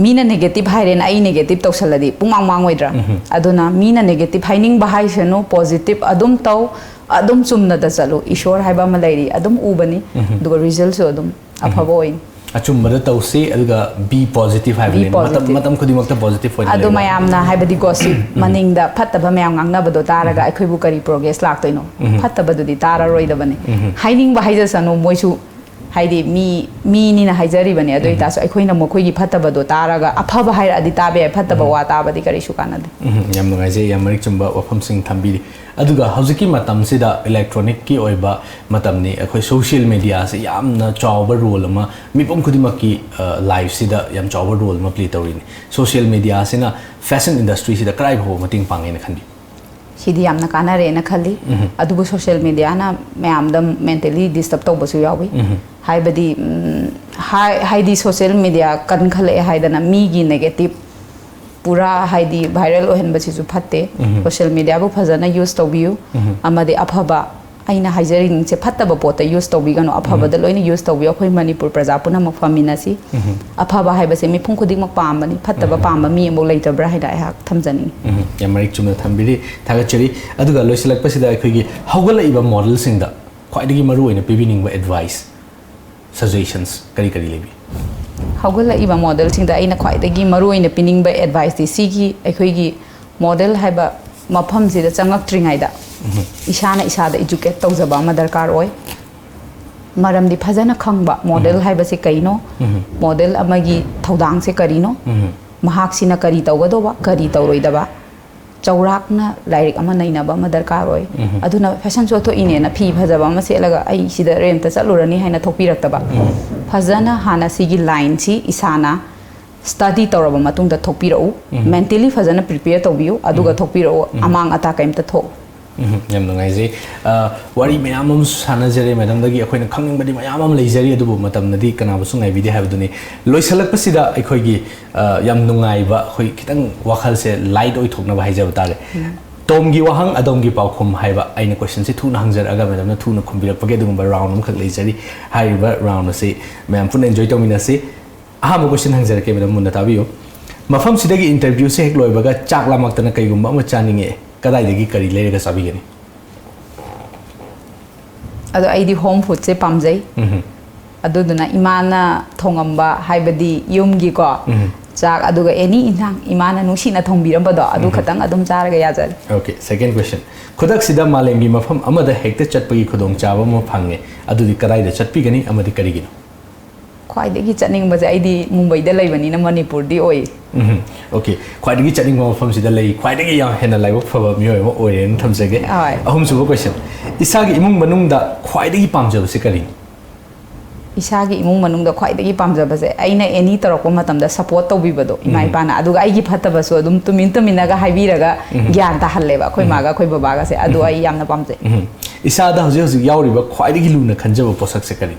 ꯃꯤꯅ ꯅꯦꯒꯦꯇꯤꯚ ꯍꯥꯏꯔꯦꯅ ꯑꯩ ꯅꯦꯒꯦꯇꯤꯚ ꯇꯧꯁꯜꯂꯗꯤ ꯄꯨꯡꯃꯥꯡ ꯃꯥꯡꯉꯣꯏꯗ꯭ꯔꯥ? ꯑꯗꯨꯅ ꯃꯤꯅ ꯅꯦꯒꯦꯇꯤꯚ ꯍꯥꯏꯅꯤꯡꯕ ꯍꯥꯏꯁꯅꯨ, ꯄꯣꯖꯤꯇꯤꯚ ꯑꯗꯨꯝ ꯇꯧ, ꯑꯗꯨꯝ ꯆꯨꯝꯅꯗ ꯆꯠꯂꯨ꯫ ꯏꯁꯣꯔ ꯍꯥꯏꯕ ꯑꯃ ꯂꯩꯔꯤ, ꯑꯗꯨꯝ ꯎꯕꯅꯤ, ꯑꯗꯨꯒ ꯔꯤꯖꯜꯁꯨ ꯑꯗꯨꯝ ꯑꯐꯕ ꯑꯣꯏꯅꯤ꯫ ꯑꯆꯨꯝꯕꯗ ꯇꯧꯁꯤ, ꯑꯗꯨꯒ ꯕꯤ ꯄꯣꯖꯤꯇꯤꯚ ꯍꯥꯏꯕꯅꯤ꯫ Be positive. ꯃꯇꯝ ꯈꯨꯗꯤꯡꯃꯛꯇ ꯄꯣꯖꯤꯇꯤꯚ ꯑꯣꯏꯅ ꯑꯗꯨ ꯂꯩꯌꯨ꯫ ꯃꯌꯥꯝꯅ ꯍꯥꯏꯕꯗꯤꯀꯣ, ꯁꯤ ꯃꯅꯤꯡꯗ ꯐꯠꯇꯕ ꯃꯌꯥꯝ ꯉꯥꯡꯅꯕꯗꯣ ꯇꯥꯔꯒ ꯑꯩꯈꯣꯏꯕꯨ ꯀꯔꯤ ꯄ꯭ꯔꯣꯒ꯭ꯔꯦꯁ ꯂꯥꯛꯇꯣꯏꯅꯣ? ꯐꯠꯇꯕꯗꯨꯗꯤ ꯇꯥꯔꯔꯣꯏꯗꯕꯅꯤ꯫ ꯍꯥꯏꯅꯤꯡꯕ ꯍꯥꯏꯖꯁꯅꯨ, ꯃꯣꯏꯁꯨ ꯍꯥꯏꯗꯤ ꯃꯤ, ꯃꯤꯅꯤꯅ ꯍꯥꯏꯖꯔꯤꯕꯅꯤ꯫ ꯑꯗꯨ ꯑꯣꯏꯇꯥꯔꯁꯨ ꯑꯩꯈꯣꯏꯅ ꯃꯈꯣꯏꯒꯤ ꯐꯠꯇꯕꯗꯣ ꯇꯥꯔꯒ ꯑꯐꯕ ꯍꯥꯏꯔꯛꯑꯗꯤ ꯇꯥꯕ ꯌꯥꯏ, ꯐꯠꯇꯕ ꯋꯥ ꯇꯥꯕꯗꯤ ꯀꯔꯤꯁꯨ ꯀꯥꯟꯅꯗꯦ꯫ ꯎꯝ, ꯌꯥꯝ ꯅꯨꯡꯉꯥꯏꯖꯩ, ꯌꯥꯝ ꯃꯔꯤꯛ ꯆꯨꯝꯕ ꯋꯥꯐꯝꯁꯤꯡ ꯊꯝꯕꯤꯔꯤ꯫ ꯑꯗꯨꯒ ꯍꯧꯖꯤꯛꯀꯤ ꯃꯇꯝꯁꯤꯗ ꯏꯂꯦꯛꯇ꯭ꯔꯣꯅꯤꯛꯀꯤ ꯑꯣꯏꯕ ꯃꯇꯝꯅꯤ, ꯑꯩꯈꯣꯏ ꯁꯣꯁꯤꯌꯦꯜ ꯃꯦꯗꯤꯌꯥꯁꯦ ꯌꯥꯝꯅ ꯆꯥꯎꯕ ꯔꯣꯜ ꯑꯃ ꯃꯤꯄꯨꯝ ꯈꯨꯗꯤꯡꯃꯛꯀꯤ ꯂꯥꯏꯐꯁꯤꯗ ꯌꯥꯝ ꯆꯥꯎꯕ ꯔꯣꯜ ꯑꯃ ꯄ꯭ꯂꯦ ꯇꯧꯔꯤꯅꯤ꯫ ꯁꯣꯁꯤꯌꯦꯜ ꯃꯦꯗꯤꯌꯥꯁꯤꯅ ꯐꯦꯁꯟ ꯏꯟꯗꯁꯇ꯭ꯔꯤꯁꯤꯗ ꯀꯗꯥꯏ ꯐꯥꯎꯕ ꯃꯇꯦꯡ ꯄꯥꯡꯉꯦꯅ ꯈꯟꯕꯤ? ꯁꯤꯗꯤ ꯌꯥꯝꯅ ꯀꯥꯟꯅꯔꯦꯅ ꯈꯜꯂꯤ꯫ ꯎꯝ꯫ ꯑꯗꯨꯕꯨ ꯁꯣꯁꯤꯌꯦꯜ ꯃꯦꯗꯤꯌꯥꯅ ꯃꯌꯥꯝꯗ ꯃꯦꯟꯇꯦꯂꯤ ꯗꯤꯁꯇꯔꯕ ꯇꯧꯕꯁꯨ ꯌꯥꯎꯏ꯫ ꯎꯝ꯫ ꯍꯥꯏꯕꯗꯤ ꯎꯝ, ꯍꯥꯏ- ꯍꯥꯏꯗꯤ ꯁꯣꯁꯤꯌꯦꯜ ꯃꯦꯗꯤꯌꯥ ꯀꯟꯈꯠꯂꯛꯑꯦ ꯍꯥꯏꯗꯅ ꯃꯤꯒꯤ ꯅꯦꯒꯦꯇꯤꯞ ꯄꯨꯔꯥ ꯍꯥꯏꯗꯤ ꯚꯥꯏꯔꯦꯜ ꯑꯣꯏꯍꯟꯕꯁꯤꯁꯨ ꯐꯠꯇꯦ꯫ ꯎꯝ꯫ ꯁꯣꯁꯤꯌꯦꯜ ꯃꯦꯗꯤꯌꯥꯕꯨ ꯐꯖꯅ ꯌꯨꯁ ꯇꯧꯕꯤꯌꯨ꯫ ꯎꯝ꯫ ꯑꯃꯗꯤ ꯑꯐꯕ, ꯑꯩꯅ ꯍꯥꯏꯖꯔꯤꯁꯦ, ꯐꯠꯇꯕ ꯄꯣꯠꯇ ꯌꯨꯁ ꯇꯧꯕꯤꯒꯅꯨ, ꯑꯐꯕꯗ ꯂꯣꯏꯅ ꯌꯨꯁ ꯇꯧꯕꯤꯌꯨ꯫ ꯑꯩꯈꯣꯏ ꯃꯅꯤꯄꯨꯔ ꯄ꯭ꯔꯖꯥ ꯄꯨꯝꯅꯃꯛ ꯐꯝꯃꯤꯟꯅꯁꯤ꯫ ꯎꯝ꯫ ꯑꯐꯕ ꯍꯥꯏꯕꯁꯦ ꯃꯤꯄꯨꯝ ꯈꯨꯗꯤꯡꯃꯛ ꯄꯥꯝꯕꯅꯤ, ꯐꯠꯇꯕ ꯄꯥꯝꯕ ꯃꯤ ꯑꯃꯐꯥꯎ ꯂꯩꯇꯕ꯭ꯔꯥ ꯍꯥꯏꯅ ꯑꯩꯍꯥꯛ ꯊꯝꯖꯅꯤꯡꯏ꯫ ꯎꯝ, ꯌꯥꯝ ꯃꯔꯤꯛ ꯆꯨꯝꯅ ꯊꯝꯕꯤꯔꯤ꯫ ꯊꯥꯒꯠꯆꯔꯤ꯫ ꯑꯗꯨꯒ ꯂꯣꯏꯁꯤꯜꯂꯛꯄꯁꯤꯗ ꯑꯩꯈꯣꯏꯒꯤ ꯍꯧꯒꯠꯂꯛꯏꯕ ꯃꯣꯗꯦꯜꯁꯤꯡꯗ ꯈ꯭ꯋꯥꯏꯗꯒꯤ ꯃꯔꯨꯑꯣꯏꯅ ꯄꯤꯕꯤꯅꯤꯡꯕ ꯑꯦꯗꯚꯥꯏꯁ, ꯁꯖꯦꯁꯟꯁ ꯀꯔꯤ ꯀꯔꯤ ꯂꯩꯕꯤ? ꯍꯧꯒꯠꯂꯛꯏꯕ ꯃꯣꯗꯦꯜꯁꯤꯡꯗ ꯑꯩꯅ ꯈ꯭ꯋꯥꯏꯗꯒꯤ ꯃꯔꯨꯑꯣꯏꯅ ꯄꯤꯅꯤꯡꯕ ꯑꯦꯗꯚꯥꯏꯁꯇꯤ ꯁꯤꯒꯤ ꯑꯩꯈꯣꯏꯒꯤ ꯃꯣꯗꯦꯜ ꯍꯥꯏꯕ ꯃꯐꯝꯁꯤꯗ ꯆꯪꯉꯛꯇ꯭ꯔꯤꯉꯩꯗ ꯏꯁꯥꯅ ꯏꯁꯥꯗ ꯏꯖꯨꯀꯦꯠ ꯇꯧꯖꯕ ꯑꯃ ꯗꯔꯀꯥꯔ ꯑꯣꯏ꯫ ꯃꯔꯝꯗꯤ ꯐꯖꯅ ꯈꯪꯕ ꯃꯣꯗꯦꯜ ꯍꯥꯏꯕꯁꯤ ꯀꯩꯅꯣ, ꯃꯣꯗꯦꯜ ꯑꯃꯒꯤ ꯊꯧꯗꯥꯡꯁꯦ ꯀꯔꯤꯅꯣ, ꯃꯍꯥꯛꯁꯤꯅ ꯀꯔꯤ ꯇꯧꯒꯗꯧꯕ, ꯀꯔꯤ ꯇꯧꯔꯣꯏꯗꯕ, ꯆꯥꯎꯔꯥꯛꯅ ꯂꯥꯏꯔꯤꯛ ꯑꯃ ꯅꯩꯅꯕ ꯑꯃ ꯗꯔꯀꯥꯔ ꯑꯣꯏ꯫ ꯑꯗꯨꯅ ꯐꯦꯁꯟ ꯁꯣ ꯊꯣꯛꯏꯅꯦꯅ ꯐꯤ ꯐꯖꯕ ꯑꯃ ꯁꯦꯠꯂꯒ ꯑꯩ ꯁꯤꯗ ꯔꯦꯝꯇ ꯆꯠꯂꯨꯔꯅꯤ ꯍꯥꯏꯅ ꯊꯣꯛꯄꯤꯔꯛꯇꯕ꯫ ꯐꯖꯅ ꯍꯥꯟꯅ ꯁꯤꯒꯤ ꯂꯥꯏꯟꯁꯤ ꯏꯁꯥꯅ ꯁ꯭ꯇꯗꯤ ꯇꯧꯔꯕ ꯃꯇꯨꯡꯗ ꯊꯣꯛꯄꯤꯔꯛꯎ꯫ ꯃꯦꯟꯇꯦꯂꯤ ꯐꯖꯅ ꯄ꯭ꯔꯤꯄꯦꯌꯔ ꯇꯧꯕꯤꯌꯨ, ꯑꯗꯨꯒ ꯊꯣꯛꯄꯤꯔꯛꯎ꯫ ꯑꯃꯥꯡ ꯑꯇꯥ ꯀꯔꯤꯝꯇ ꯊꯣꯛ ꯎꯝ, ꯌꯥꯝ ꯅꯨꯡꯉꯥꯏꯖꯩ꯫ ꯑ, ꯋꯥꯔꯤ ꯃꯌꯥꯝ ꯑꯃꯁꯨ ꯁꯥꯟꯅꯖꯔꯦ ꯃꯦꯗꯥꯝꯗꯒꯤ, ꯑꯩꯈꯣꯏꯅ ꯈꯪꯅꯤꯡꯕꯗꯤ ꯃꯌꯥꯝ ꯑꯃ ꯂꯩꯖꯔꯤ, ꯑꯗꯨꯕꯨ ꯃꯇꯝꯅꯗꯤ ꯀꯅꯥꯕꯨꯁꯨ ꯉꯥꯏꯕꯤꯗꯦ ꯍꯥꯏꯕꯗꯨꯅꯤ꯫ ꯂꯣꯏꯁꯤꯜꯂꯛꯄꯁꯤꯗ ꯑꯩꯈꯣꯏꯒꯤ, ꯑ, ꯌꯥꯝ ꯅꯨꯡꯉꯥꯏꯕ, ꯑꯩꯈꯣꯏ ꯈꯤꯇꯪ ꯋꯥꯈꯜꯁꯦ ꯂꯥꯏꯠ ꯑꯣꯏꯊꯣꯛꯅꯕ ꯍꯥꯏꯖꯕ ꯇꯥꯔꯦ꯫ ꯇꯣꯝꯒꯤ ꯋꯥꯍꯪ, ꯑꯗꯣꯝꯒꯤ ꯄꯥꯎꯈꯨꯝ ꯍꯥꯏꯕ ꯑꯩꯅ ꯀꯣꯏꯁꯟꯁꯤ ꯊꯨꯅ ꯍꯪꯖꯔꯛꯑꯒ ꯃꯦꯗꯥꯝꯅ ꯊꯨꯅ ꯈꯨꯝꯕꯤꯔꯛꯄꯒꯤ ꯑꯗꯨꯒꯨꯝꯕ ꯔꯥꯎꯟ ꯑꯃꯈꯛ ꯂꯩꯖꯔꯤ꯫ ꯍꯥꯏꯔꯤꯕ ꯔꯥꯎꯟ ꯑꯁꯤ ꯃꯌꯥꯝ ꯄꯨꯟꯅ ꯑꯦꯟꯖꯣꯏ ꯇꯧꯃꯤꯟꯅꯁꯤ꯫ ꯑꯍꯥꯟꯕ ꯀꯣꯏꯁꯟ ꯍꯪꯖꯔꯛꯀꯦ ꯃꯦꯗꯥꯝ, ꯃꯨꯟꯅ ꯇꯥꯕꯤꯌꯨ꯫ ꯃꯐꯝꯁꯤꯗꯒꯤ ꯏꯟꯇꯔꯚ꯭ꯌꯨꯁꯦ ꯍꯦꯛ ꯂꯣꯏꯕꯒ ꯆꯥꯛ ꯂꯥꯝꯃꯛꯇꯅ ꯀꯩꯒꯨꯝꯕ ꯑꯃ ꯆꯥꯅꯤꯡꯉꯛꯑꯦ, ꯀꯗꯥꯏꯗꯒꯤ ꯀꯔꯤ ꯂꯩꯔꯒ ꯆꯥꯕꯤꯒꯅꯤ? ꯑꯗꯣ ꯑꯩꯗꯤ ꯍꯣꯝ ꯐꯨꯗꯁꯦ ꯄꯥꯝꯖꯩ꯫ ꯎꯝ꯫ ꯑꯗꯨꯗꯨꯅ ꯏꯃꯥꯅ ꯊꯣꯡꯉꯝꯕ, ꯍꯥꯏꯕꯗꯤ ꯌꯨꯝꯒꯤꯀꯣ ꯎꯝ꯫ ꯆꯥꯛ, ꯑꯗꯨꯒ ꯑꯦꯅꯤ ꯏꯟꯁꯥꯡ ꯏꯃꯥꯅ ꯅꯨꯡꯁꯤꯅ ꯊꯣꯡꯕꯤꯔꯝꯕꯗꯣ, ꯑꯗꯨ ꯈꯛꯇꯪ ꯑꯗꯨꯝ ꯆꯥꯔꯒ ꯌꯥꯖꯔꯦ꯫ ꯑꯣꯀꯦ, ꯁꯦꯀꯦꯟ ꯀꯣꯏꯁꯟ꯫ ꯈꯨꯗꯛꯁꯤꯗ ꯃꯥꯂꯦꯝꯒꯤ ꯃꯐꯝ ꯑꯃꯗ ꯍꯦꯛꯇ ꯆꯠꯄꯒꯤ ꯈꯨꯗꯣꯡꯆꯥꯕ ꯑꯃ ꯐꯪꯉꯦ, ꯑꯗꯨꯗꯤ ꯀꯗꯥꯏꯗ ꯆꯠꯄꯤꯒꯅꯤ ꯑꯃꯗꯤ ꯀꯔꯤꯒꯤꯅꯣ? ꯈ꯭ꯋꯥꯏꯗꯒꯤ ꯆꯠꯅꯤꯡꯕꯁꯦ, ꯑꯩꯗꯤ ꯃꯨꯝꯕꯩꯗ ꯂꯩꯕꯅꯤꯅ ꯃꯅꯤꯄꯨꯔꯗꯤ ꯑꯣꯏ꯫ ꯎꯝ, ꯑꯣꯀꯦ꯫ ꯈ꯭ꯋꯥꯏꯗꯒꯤ ꯆꯠꯅꯤꯡꯕ ꯃꯐꯝꯁꯤꯗ ꯂꯩ, ꯈ꯭ꯋꯥꯏꯗꯒꯤ ꯌꯥꯝ ꯍꯦꯟꯅ ꯂꯥꯏꯕꯛ ꯐꯕ ꯃꯤꯑꯣꯏ ꯑꯃ ꯑꯣꯏꯔꯦꯅ ꯊꯝꯖꯒꯦ꯫ ꯍꯣꯏ꯫ ꯑꯍꯨꯝꯁꯨꯕ ꯀꯣꯏꯁꯟ, ꯏꯁꯥꯒꯤ ꯏꯃꯨꯡ ꯃꯅꯨꯡꯗ ꯈ꯭ꯋꯥꯏꯗꯒꯤ ꯄꯥꯝꯖꯕꯁꯤ ꯀꯔꯤꯅꯣ? ꯏꯁꯥꯒꯤ ꯏꯃꯨꯡ ꯃꯅꯨꯡꯗ ꯈ꯭ꯋꯥꯏꯗꯒꯤ ꯄꯥꯝꯖꯕꯁꯦ, ꯑꯩꯅ ꯑꯦꯅꯤ ꯇꯧꯔꯛꯄ ꯃꯇꯝꯗ ꯁꯞꯄꯣꯔꯠ ꯇꯧꯕꯤꯕꯗꯣ ꯏꯃꯥ ꯎꯝ꯫ ꯏꯄꯥꯅ, ꯑꯗꯨꯒ ꯑꯩꯒꯤ ꯐꯠꯇꯕꯁꯨ ꯑꯗꯨꯝ ꯇꯨꯃꯤꯟ ꯇꯨꯃꯤꯟꯅꯒ ꯍꯥꯏꯕꯤꯔꯒ ꯎꯝ꯫ ꯒ꯭ꯌꯥꯟ ꯇꯥꯍꯜꯂꯦꯕ ꯑꯩꯈꯣꯏ ꯎꯝ꯫ ꯃꯥꯒ ꯑꯩꯈꯣꯏ ꯕꯕꯥꯒꯁꯦ꯫ ꯑꯗꯨ ꯎꯝ꯫ ꯑꯩ ꯌꯥꯝꯅ ꯄꯥꯝꯖꯩ꯫ ꯎꯝ꯫ ꯏꯁꯥꯗ ꯍꯧꯖꯤꯛ ꯍꯧꯖꯤꯛ ꯌꯥꯎꯔꯤꯕ ꯈ꯭ꯋꯥꯏꯗꯒꯤ ꯂꯨꯅ ꯈꯟꯖꯕ ꯄꯣꯠꯁꯛꯁꯦ ꯀꯔꯤ?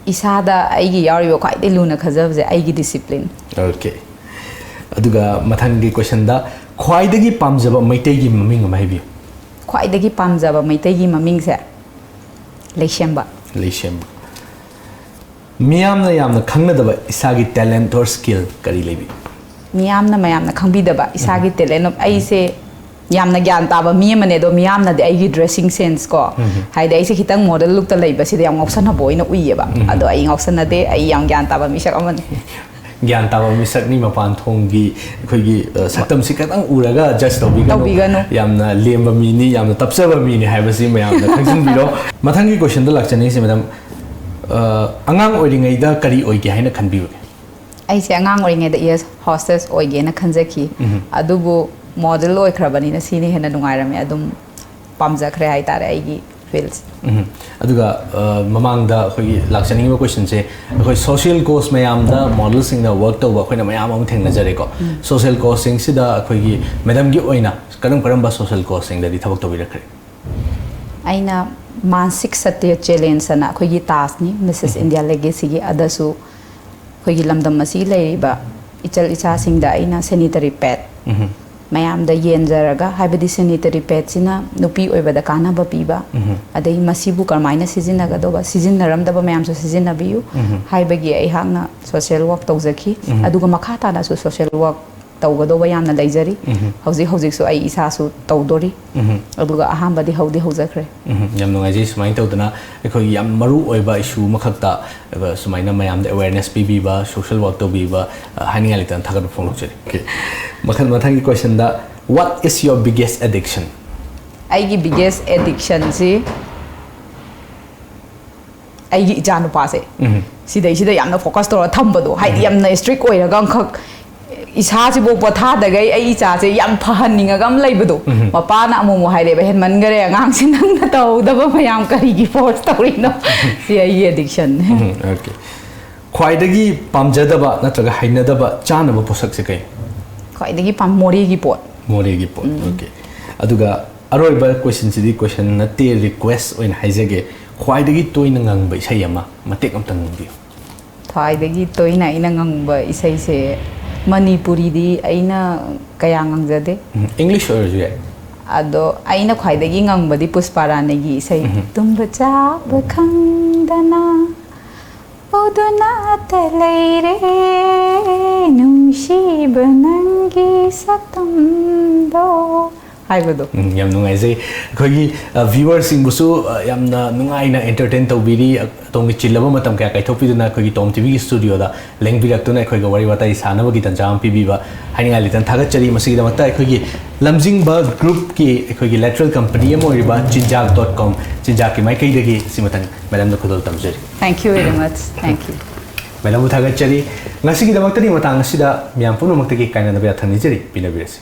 ꯏꯁꯥꯗ ꯑꯩꯒꯤ ꯌꯥꯎꯔꯤꯕ ꯈ꯭ꯋꯥꯏꯗꯒꯤ ꯂꯨꯅ ꯈꯟꯖꯕꯁꯦ ꯑꯩꯒꯤ ꯗꯤꯁꯤꯄ꯭ꯂꯤꯟ꯫ ꯑꯣꯀꯦ꯫ ꯑꯗꯨꯒ ꯃꯊꯪꯒꯤ ꯀꯣꯏꯁꯟꯗ, ꯈ꯭ꯋꯥꯏꯗꯒꯤ ꯄꯥꯝꯖꯕ ꯃꯩꯇꯩꯒꯤ ꯃꯃꯤꯡ ꯑꯃ ꯍꯥꯏꯕꯤꯌꯨ꯫ ꯈ꯭ꯋꯥꯏꯗꯒꯤ ꯄꯥꯝꯖꯕ ꯃꯩꯇꯩꯒꯤ ꯃꯃꯤꯡꯁꯦ ꯂꯩꯁꯦꯝꯕ꯫ ꯂꯩꯁꯦꯝꯕ꯫ ꯃꯤꯌꯥꯝꯅ ꯌꯥꯝꯅ ꯈꯪꯅꯗꯕ ꯏꯁꯥꯒꯤ talent or skill ꯀꯔꯤ ꯂꯩꯕꯤ? ꯃꯤꯌꯥꯝꯅ ꯃꯌꯥꯝꯅ ꯈꯪꯕꯤꯗꯕ ꯏꯁꯥꯒꯤ talent ꯑꯩꯁꯦ ꯌꯥꯝꯅ ꯒ꯭ꯌꯥꯟ ꯇꯥꯕ ꯃꯤ ꯑꯃꯅꯦ, ꯑꯗꯣ ꯃꯤꯌꯥꯝꯅꯗꯤ ꯑꯩꯒꯤ dressing sense ꯀꯣ, ꯎꯝ꯫ ꯍꯥꯏꯗꯤ ꯑꯩꯁꯦ ꯈꯤꯇꯪ model lookꯇ ꯂꯩꯕꯁꯤꯗ ꯌꯥꯝ ꯉꯥꯎꯁꯟꯅꯕ ꯑꯣꯏꯅ ꯎꯏꯌꯦꯕ꯫ ꯎꯝ꯫ ꯑꯗꯣ ꯑꯩ ꯉꯥꯎꯁꯟꯅꯗꯦ, ꯑꯩ ꯌꯥꯝ ꯒ꯭ꯌꯥꯟ ꯇꯥꯕ ꯃꯤꯁꯛ ꯑꯃꯅꯤ꯫ ꯒ꯭ꯌꯥꯟ ꯇꯥꯕ ꯃꯤꯁꯛꯅꯤ, ꯃꯄꯥꯟ ꯊꯣꯡꯒꯤ ꯑꯩꯈꯣꯏꯒꯤ, ꯑ, ꯁꯛꯇꯝꯁꯤ ꯈꯤꯇꯪ ꯎꯔꯒ judge ꯇꯧꯕꯤꯒꯅꯨ꯫ ꯇꯧꯕꯤꯒꯅꯨ꯫ ꯌꯥꯝꯅ ꯂꯦꯝꯕ ꯃꯤꯅꯤ, ꯌꯥꯝꯅ ꯇꯞꯆꯕ ꯃꯤꯅꯤ ꯍꯥꯏꯕꯁꯤ ꯃꯌꯥꯝꯅ ꯈꯪꯖꯤꯟꯕꯤꯔꯣ꯫ ꯃꯊꯪꯒꯤ ꯀꯣꯏꯁꯟꯗ ꯂꯥꯛꯆꯅꯤꯡꯉꯤꯁꯦ, ꯃꯦꯗꯥꯝ, ꯑ, ꯑꯉꯥꯡ ꯑꯣꯏꯔꯤꯉꯩꯗ ꯀꯔꯤ ꯑꯣꯏꯒꯦ ꯍꯥꯏꯅ ꯈꯟꯕꯤꯕꯒꯦ? ꯑꯩꯁꯦ ꯑꯉꯥꯡ ꯑꯣꯏꯔꯤꯉꯩꯗ air hostess ꯑꯣꯏꯒꯦꯅ ꯈꯟꯖꯈꯤ꯫ ꯎꯝ꯫ ꯑꯗꯨꯕꯨ model ꯑꯣꯏꯈ꯭ꯔꯕꯅꯤꯅ ꯁꯤꯅ ꯍꯦꯟꯅ ꯅꯨꯡꯉꯥꯏꯔꯝꯃꯦ꯫ ꯑꯗꯨꯝ ꯄꯥꯝꯖꯈ꯭ꯔꯦ ꯍꯥꯏꯇꯥꯔꯦ ꯑꯩꯒꯤ fieldꯁꯦ꯫ ꯎꯝ꯫ ꯑꯗꯨꯒ, ꯑ, ꯃꯃꯥꯡꯗ ꯑꯩꯈꯣꯏꯒꯤ ꯂꯥꯛꯆꯅꯤꯡꯉꯤꯕ ꯀꯣꯏꯁꯟꯁꯦ, ꯑꯩꯈꯣꯏ social cause ꯃꯌꯥꯝꯗ modelꯁꯤꯡꯅ work ꯇꯧꯕ ꯑꯩꯈꯣꯏꯅ ꯃꯌꯥꯝ ꯑꯃ ꯊꯦꯡꯅꯖꯔꯦꯀꯣ꯫ ꯎꯝ꯫ Social causeꯁꯤꯡꯁꯤꯗ ꯑꯩꯈꯣꯏꯒꯤ ꯃꯦꯗꯥꯝꯒꯤ ꯑꯣꯏꯅ ꯀꯔꯝ ꯀꯔꯝꯕ social causeꯁꯤꯡꯗꯗꯤ ꯊꯕꯛ ꯇꯧꯕꯤꯔꯛꯈ꯭ꯔꯦ? ꯑꯩꯅ ꯃꯥꯟꯁꯤꯛ ꯁꯇ꯭ꯌ challengeꯑꯅ ꯑꯩꯈꯣꯏꯒꯤ ꯇꯥꯖꯅꯤ, Missus ꯎꯝ꯫ India Legacyꯒꯤ, ꯑꯗꯁꯨ ꯑꯩꯈꯣꯏꯒꯤ ꯂꯝꯗꯝ ꯑꯁꯤꯒꯤ ꯂꯩꯔꯤꯕ ꯏꯆꯜ ꯏꯆꯥꯁꯤꯡꯗ ꯑꯩꯅ sanitary pad ꯎꯝ꯫ ꯃꯌꯥꯝꯗ ꯌꯦꯟꯖꯔꯒ, ꯍꯥꯏꯕꯗꯤ sanitary padꯁꯤꯅ ꯅꯨꯄꯤ ꯑꯣꯏꯕꯗ ꯀꯥꯟꯅꯕ ꯄꯤꯕ, ꯎꯝ꯫ ꯑꯗꯩ ꯃꯁꯤꯕꯨ ꯀꯔꯝꯍꯥꯏꯅ ꯁꯤꯖꯤꯟꯅꯒꯗꯧꯕ, ꯁꯤꯖꯤꯟꯅꯔꯝꯗꯕ ꯃꯌꯥꯝꯁꯨ ꯁꯤꯖꯤꯟꯅꯕꯤꯌꯨ ꯎꯝ꯫ ꯍꯥꯏꯕꯒꯤ ꯑꯩꯍꯥꯛꯅ social work ꯇꯧꯖꯈꯤ꯫ ꯎꯝ꯫ ꯑꯗꯨꯒ ꯃꯈꯥ ꯇꯥꯅꯁꯨ social work ꯇꯧꯒꯗꯧꯕ ꯌꯥꯝꯅ ꯂꯩꯖꯔꯤ꯫ ꯎꯝ꯫ ꯍꯧꯖꯤꯛ ꯍꯧꯖꯤꯛꯁꯨ ꯑꯩ ꯏꯁꯥꯁꯨ ꯇꯧꯗꯣꯔꯤ꯫ ꯎꯝ꯫ ꯑꯗꯨꯒ ꯑꯍꯥꯟꯕꯗꯤ ꯍꯧꯗꯤ ꯍꯧꯖꯈ꯭ꯔꯦ꯫ ꯎꯝ, ꯌꯥꯝ ꯅꯨꯡꯉꯥꯏꯖꯩ꯫ ꯁꯨꯃꯥꯏꯅ ꯇꯧꯗꯅ ꯑꯩꯈꯣꯏꯒꯤ ꯌꯥꯝ ꯃꯔꯨ ꯑꯣꯏꯕ issue ꯑꯃꯈꯛꯇ, ꯑ, ꯁꯨꯃꯥꯏꯅ ꯃꯌꯥꯝꯗ awareness ꯄꯤꯕꯤꯕ, social work ꯇꯧꯕꯤꯕ, ꯑ, ꯍꯥꯏꯅꯤꯡꯉꯥꯏ ꯂꯩꯇꯅ ꯊꯥꯒꯠꯄ ꯐꯣꯡꯗꯣꯛꯆꯔꯤ꯫ Okay. ꯃꯈꯜ, ꯃꯊꯪꯒꯤ questionꯗ, "What is your biggest addiction?" ꯑꯩꯒꯤ biggest addictionꯁꯤ ꯑꯩꯒꯤ ꯏꯆꯥ ꯅꯨꯄꯥꯁꯦ, ꯎꯝ꯫ ꯁꯤꯗꯩꯁꯤꯗ ꯌꯥꯝꯅ focus ꯇꯧꯔ ꯊꯝꯕꯗꯣ, ꯍꯥꯏꯗꯤ ꯎꯝ꯫ ꯌꯥꯝꯅ strict ꯑꯣꯏꯔꯒ ꯑꯃꯈꯛ ꯏꯁꯥꯁꯤꯕꯨ ꯄꯣꯊꯥꯗꯈꯩ ꯑꯩ ꯏꯆꯥꯁꯦ ꯌꯥꯝ ꯐꯍꯟꯅꯤꯡꯉꯒ ꯑꯃ ꯂꯩꯕꯗꯣ꯫ ꯎꯝ꯫ ꯃꯄꯥꯅ ꯑꯃꯨꯛ ꯑꯃꯨꯛ ꯍꯥꯏꯔꯦꯕ, "ꯍꯦꯟꯃꯟꯈꯔꯦ ꯑꯉꯥꯡꯁꯤ, ꯅꯪꯅ ꯇꯧꯍꯧꯗꯕ ꯃꯌꯥꯝ ꯀꯔꯤꯒꯤ ꯐꯣꯔꯁ ꯇꯧꯔꯤꯅꯣ?" ꯁꯤ ꯑꯩꯒꯤ ꯑꯦꯗꯤꯛꯁꯟꯅꯦ꯫ ꯎꯝ, okay꯫ ꯈ꯭ꯋꯥꯏꯗꯒꯤ ꯄꯥꯝꯖꯗꯕ ꯅꯠꯇ꯭ꯔꯒ ꯍꯩꯅꯗꯕ ꯆꯥꯅꯕ ꯄꯣꯠꯁꯛꯁꯦ ꯀꯩ? ꯈ꯭ꯋꯥꯏꯗꯒꯤ ꯄꯥꯝ-, ꯃꯣꯔꯦꯒꯤ ꯄꯣꯠ꯫ ꯃꯣꯔꯦꯒꯤ ꯄꯣꯠ꯫ ꯎꯝ꯫ Okay꯫ ꯑꯗꯨꯒ ꯑꯔꯣꯏꯕ ꯀꯣꯏꯁꯟꯁꯤꯗꯤ ꯀꯣꯏꯁꯟ ꯅꯠꯇꯦ, ꯔꯤꯀ꯭ꯋꯦꯁ ꯑꯣꯏꯅ ꯍꯥꯏꯖꯒꯦ꯫ ꯈ꯭ꯋꯥꯏꯗꯒꯤ ꯇꯣꯏꯅ ꯉꯪꯕ ꯏꯁꯩ ꯑꯃ ꯃꯇꯦꯛ ꯑꯝꯇꯪ ꯉꯪꯕꯤꯌꯨ꯫ ꯈ꯭ꯋꯥꯏꯗꯒꯤ ꯇꯣꯏꯅ ꯑꯩꯅ ꯉꯪꯕ ꯏꯁꯩꯁꯦ ꯃꯅꯤꯄꯨꯔꯤꯗꯤ ꯑꯩꯅ ꯀꯌꯥ ꯉꯪꯖꯗꯦ꯫ ꯎꯝ, English ꯑꯣꯏꯔꯁꯨ ꯌꯥꯏ꯫ ꯑꯗꯣ ꯑꯩꯅ ꯈ꯭ꯋꯥꯏꯗꯒꯤ ꯉꯪꯕꯗꯤ ꯄꯨꯁꯄꯥ ꯔꯥꯅꯤꯒꯤ ꯏꯁꯩ, ꯎꯝ꯫ "ꯇꯨꯝꯕ ꯆꯥꯕ ꯈꯪꯗꯅ ꯎꯗꯨꯅꯇ ꯂꯩꯔꯦ ꯅꯨꯡꯁꯤꯕ ꯅꯪꯒꯤ ꯁꯛꯇꯝꯗꯣ" ꯍꯥꯏꯕꯗꯣ꯫ ꯎꯝ, ꯌꯥꯝ ꯅꯨꯡꯉꯥꯏꯖꯩ꯫ ꯑꯩꯈꯣꯏꯒꯤ, ꯑ, viewerꯁꯤꯡꯕꯨꯁꯨ, ꯑ, ꯌꯥꯝꯅ ꯅꯨꯡꯉꯥꯏꯅ entertain ꯇꯧꯕꯤꯔꯤ꯫ ꯑ, ꯑꯗꯣꯝꯒꯤ ꯆꯤꯜꯂꯕ ꯃꯇꯝ ꯀꯌꯥ ꯀꯥꯏꯊꯣꯛꯄꯤꯗꯨꯅ ꯑꯩꯈꯣꯏꯒꯤ ꯇꯣꯝ ꯇꯤꯚꯤꯒꯤ ꯁ꯭ꯇꯨꯗꯤꯑꯣꯗ ꯂꯦꯡꯕꯤꯔꯛꯇꯨꯅ ꯑꯩꯈꯣꯏꯒ ꯋꯥꯔꯤ ꯋꯥꯇꯥꯏ ꯁꯥꯟꯅꯕꯒꯤ ꯇꯟꯖꯥ ꯑꯃ ꯄꯤꯕꯤꯕ ꯍꯥꯏꯅꯤꯡꯉꯥꯏ ꯂꯩꯇꯅ ꯊꯥꯒꯠꯆꯔꯤ꯫ ꯃꯁꯤꯒꯤꯗꯃꯛꯇ ꯑꯩꯈꯣꯏꯒꯤ ꯂꯝꯖꯤꯡꯕ ꯒ꯭ꯔꯨꯞꯀꯤ ꯑꯩꯈꯣꯏꯒꯤ lateral company ꯑꯃ ꯑꯣꯏꯔꯤꯕ ꯆꯤꯟꯖꯥꯛ dot com, ꯆꯤꯟꯖꯥꯛꯀꯤ ꯃꯥꯏꯀꯩꯗꯒꯤ ꯁꯤꯃꯇꯪ ꯃꯦꯗꯥꯝꯗ ꯈꯨꯗꯣꯜ ꯇꯝꯖꯔꯤ꯫ Thank you very much. Thank you. ꯃꯦꯗꯥꯝꯕꯨ ꯊꯥꯒꯠꯆꯔꯤ꯫ ꯉꯁꯤꯒꯤꯗꯃꯛꯇꯗꯤ ꯃꯇꯥꯡ ꯑꯁꯤꯗ ꯃꯤꯌꯥꯝ ꯄꯨꯝꯅꯃꯛꯇꯒꯤ ꯀꯥꯏꯅꯅꯕ ꯌꯥꯊꯪ ꯅꯤꯖꯔꯤ꯫ ꯄꯤꯅꯕꯤꯔꯁꯤ꯫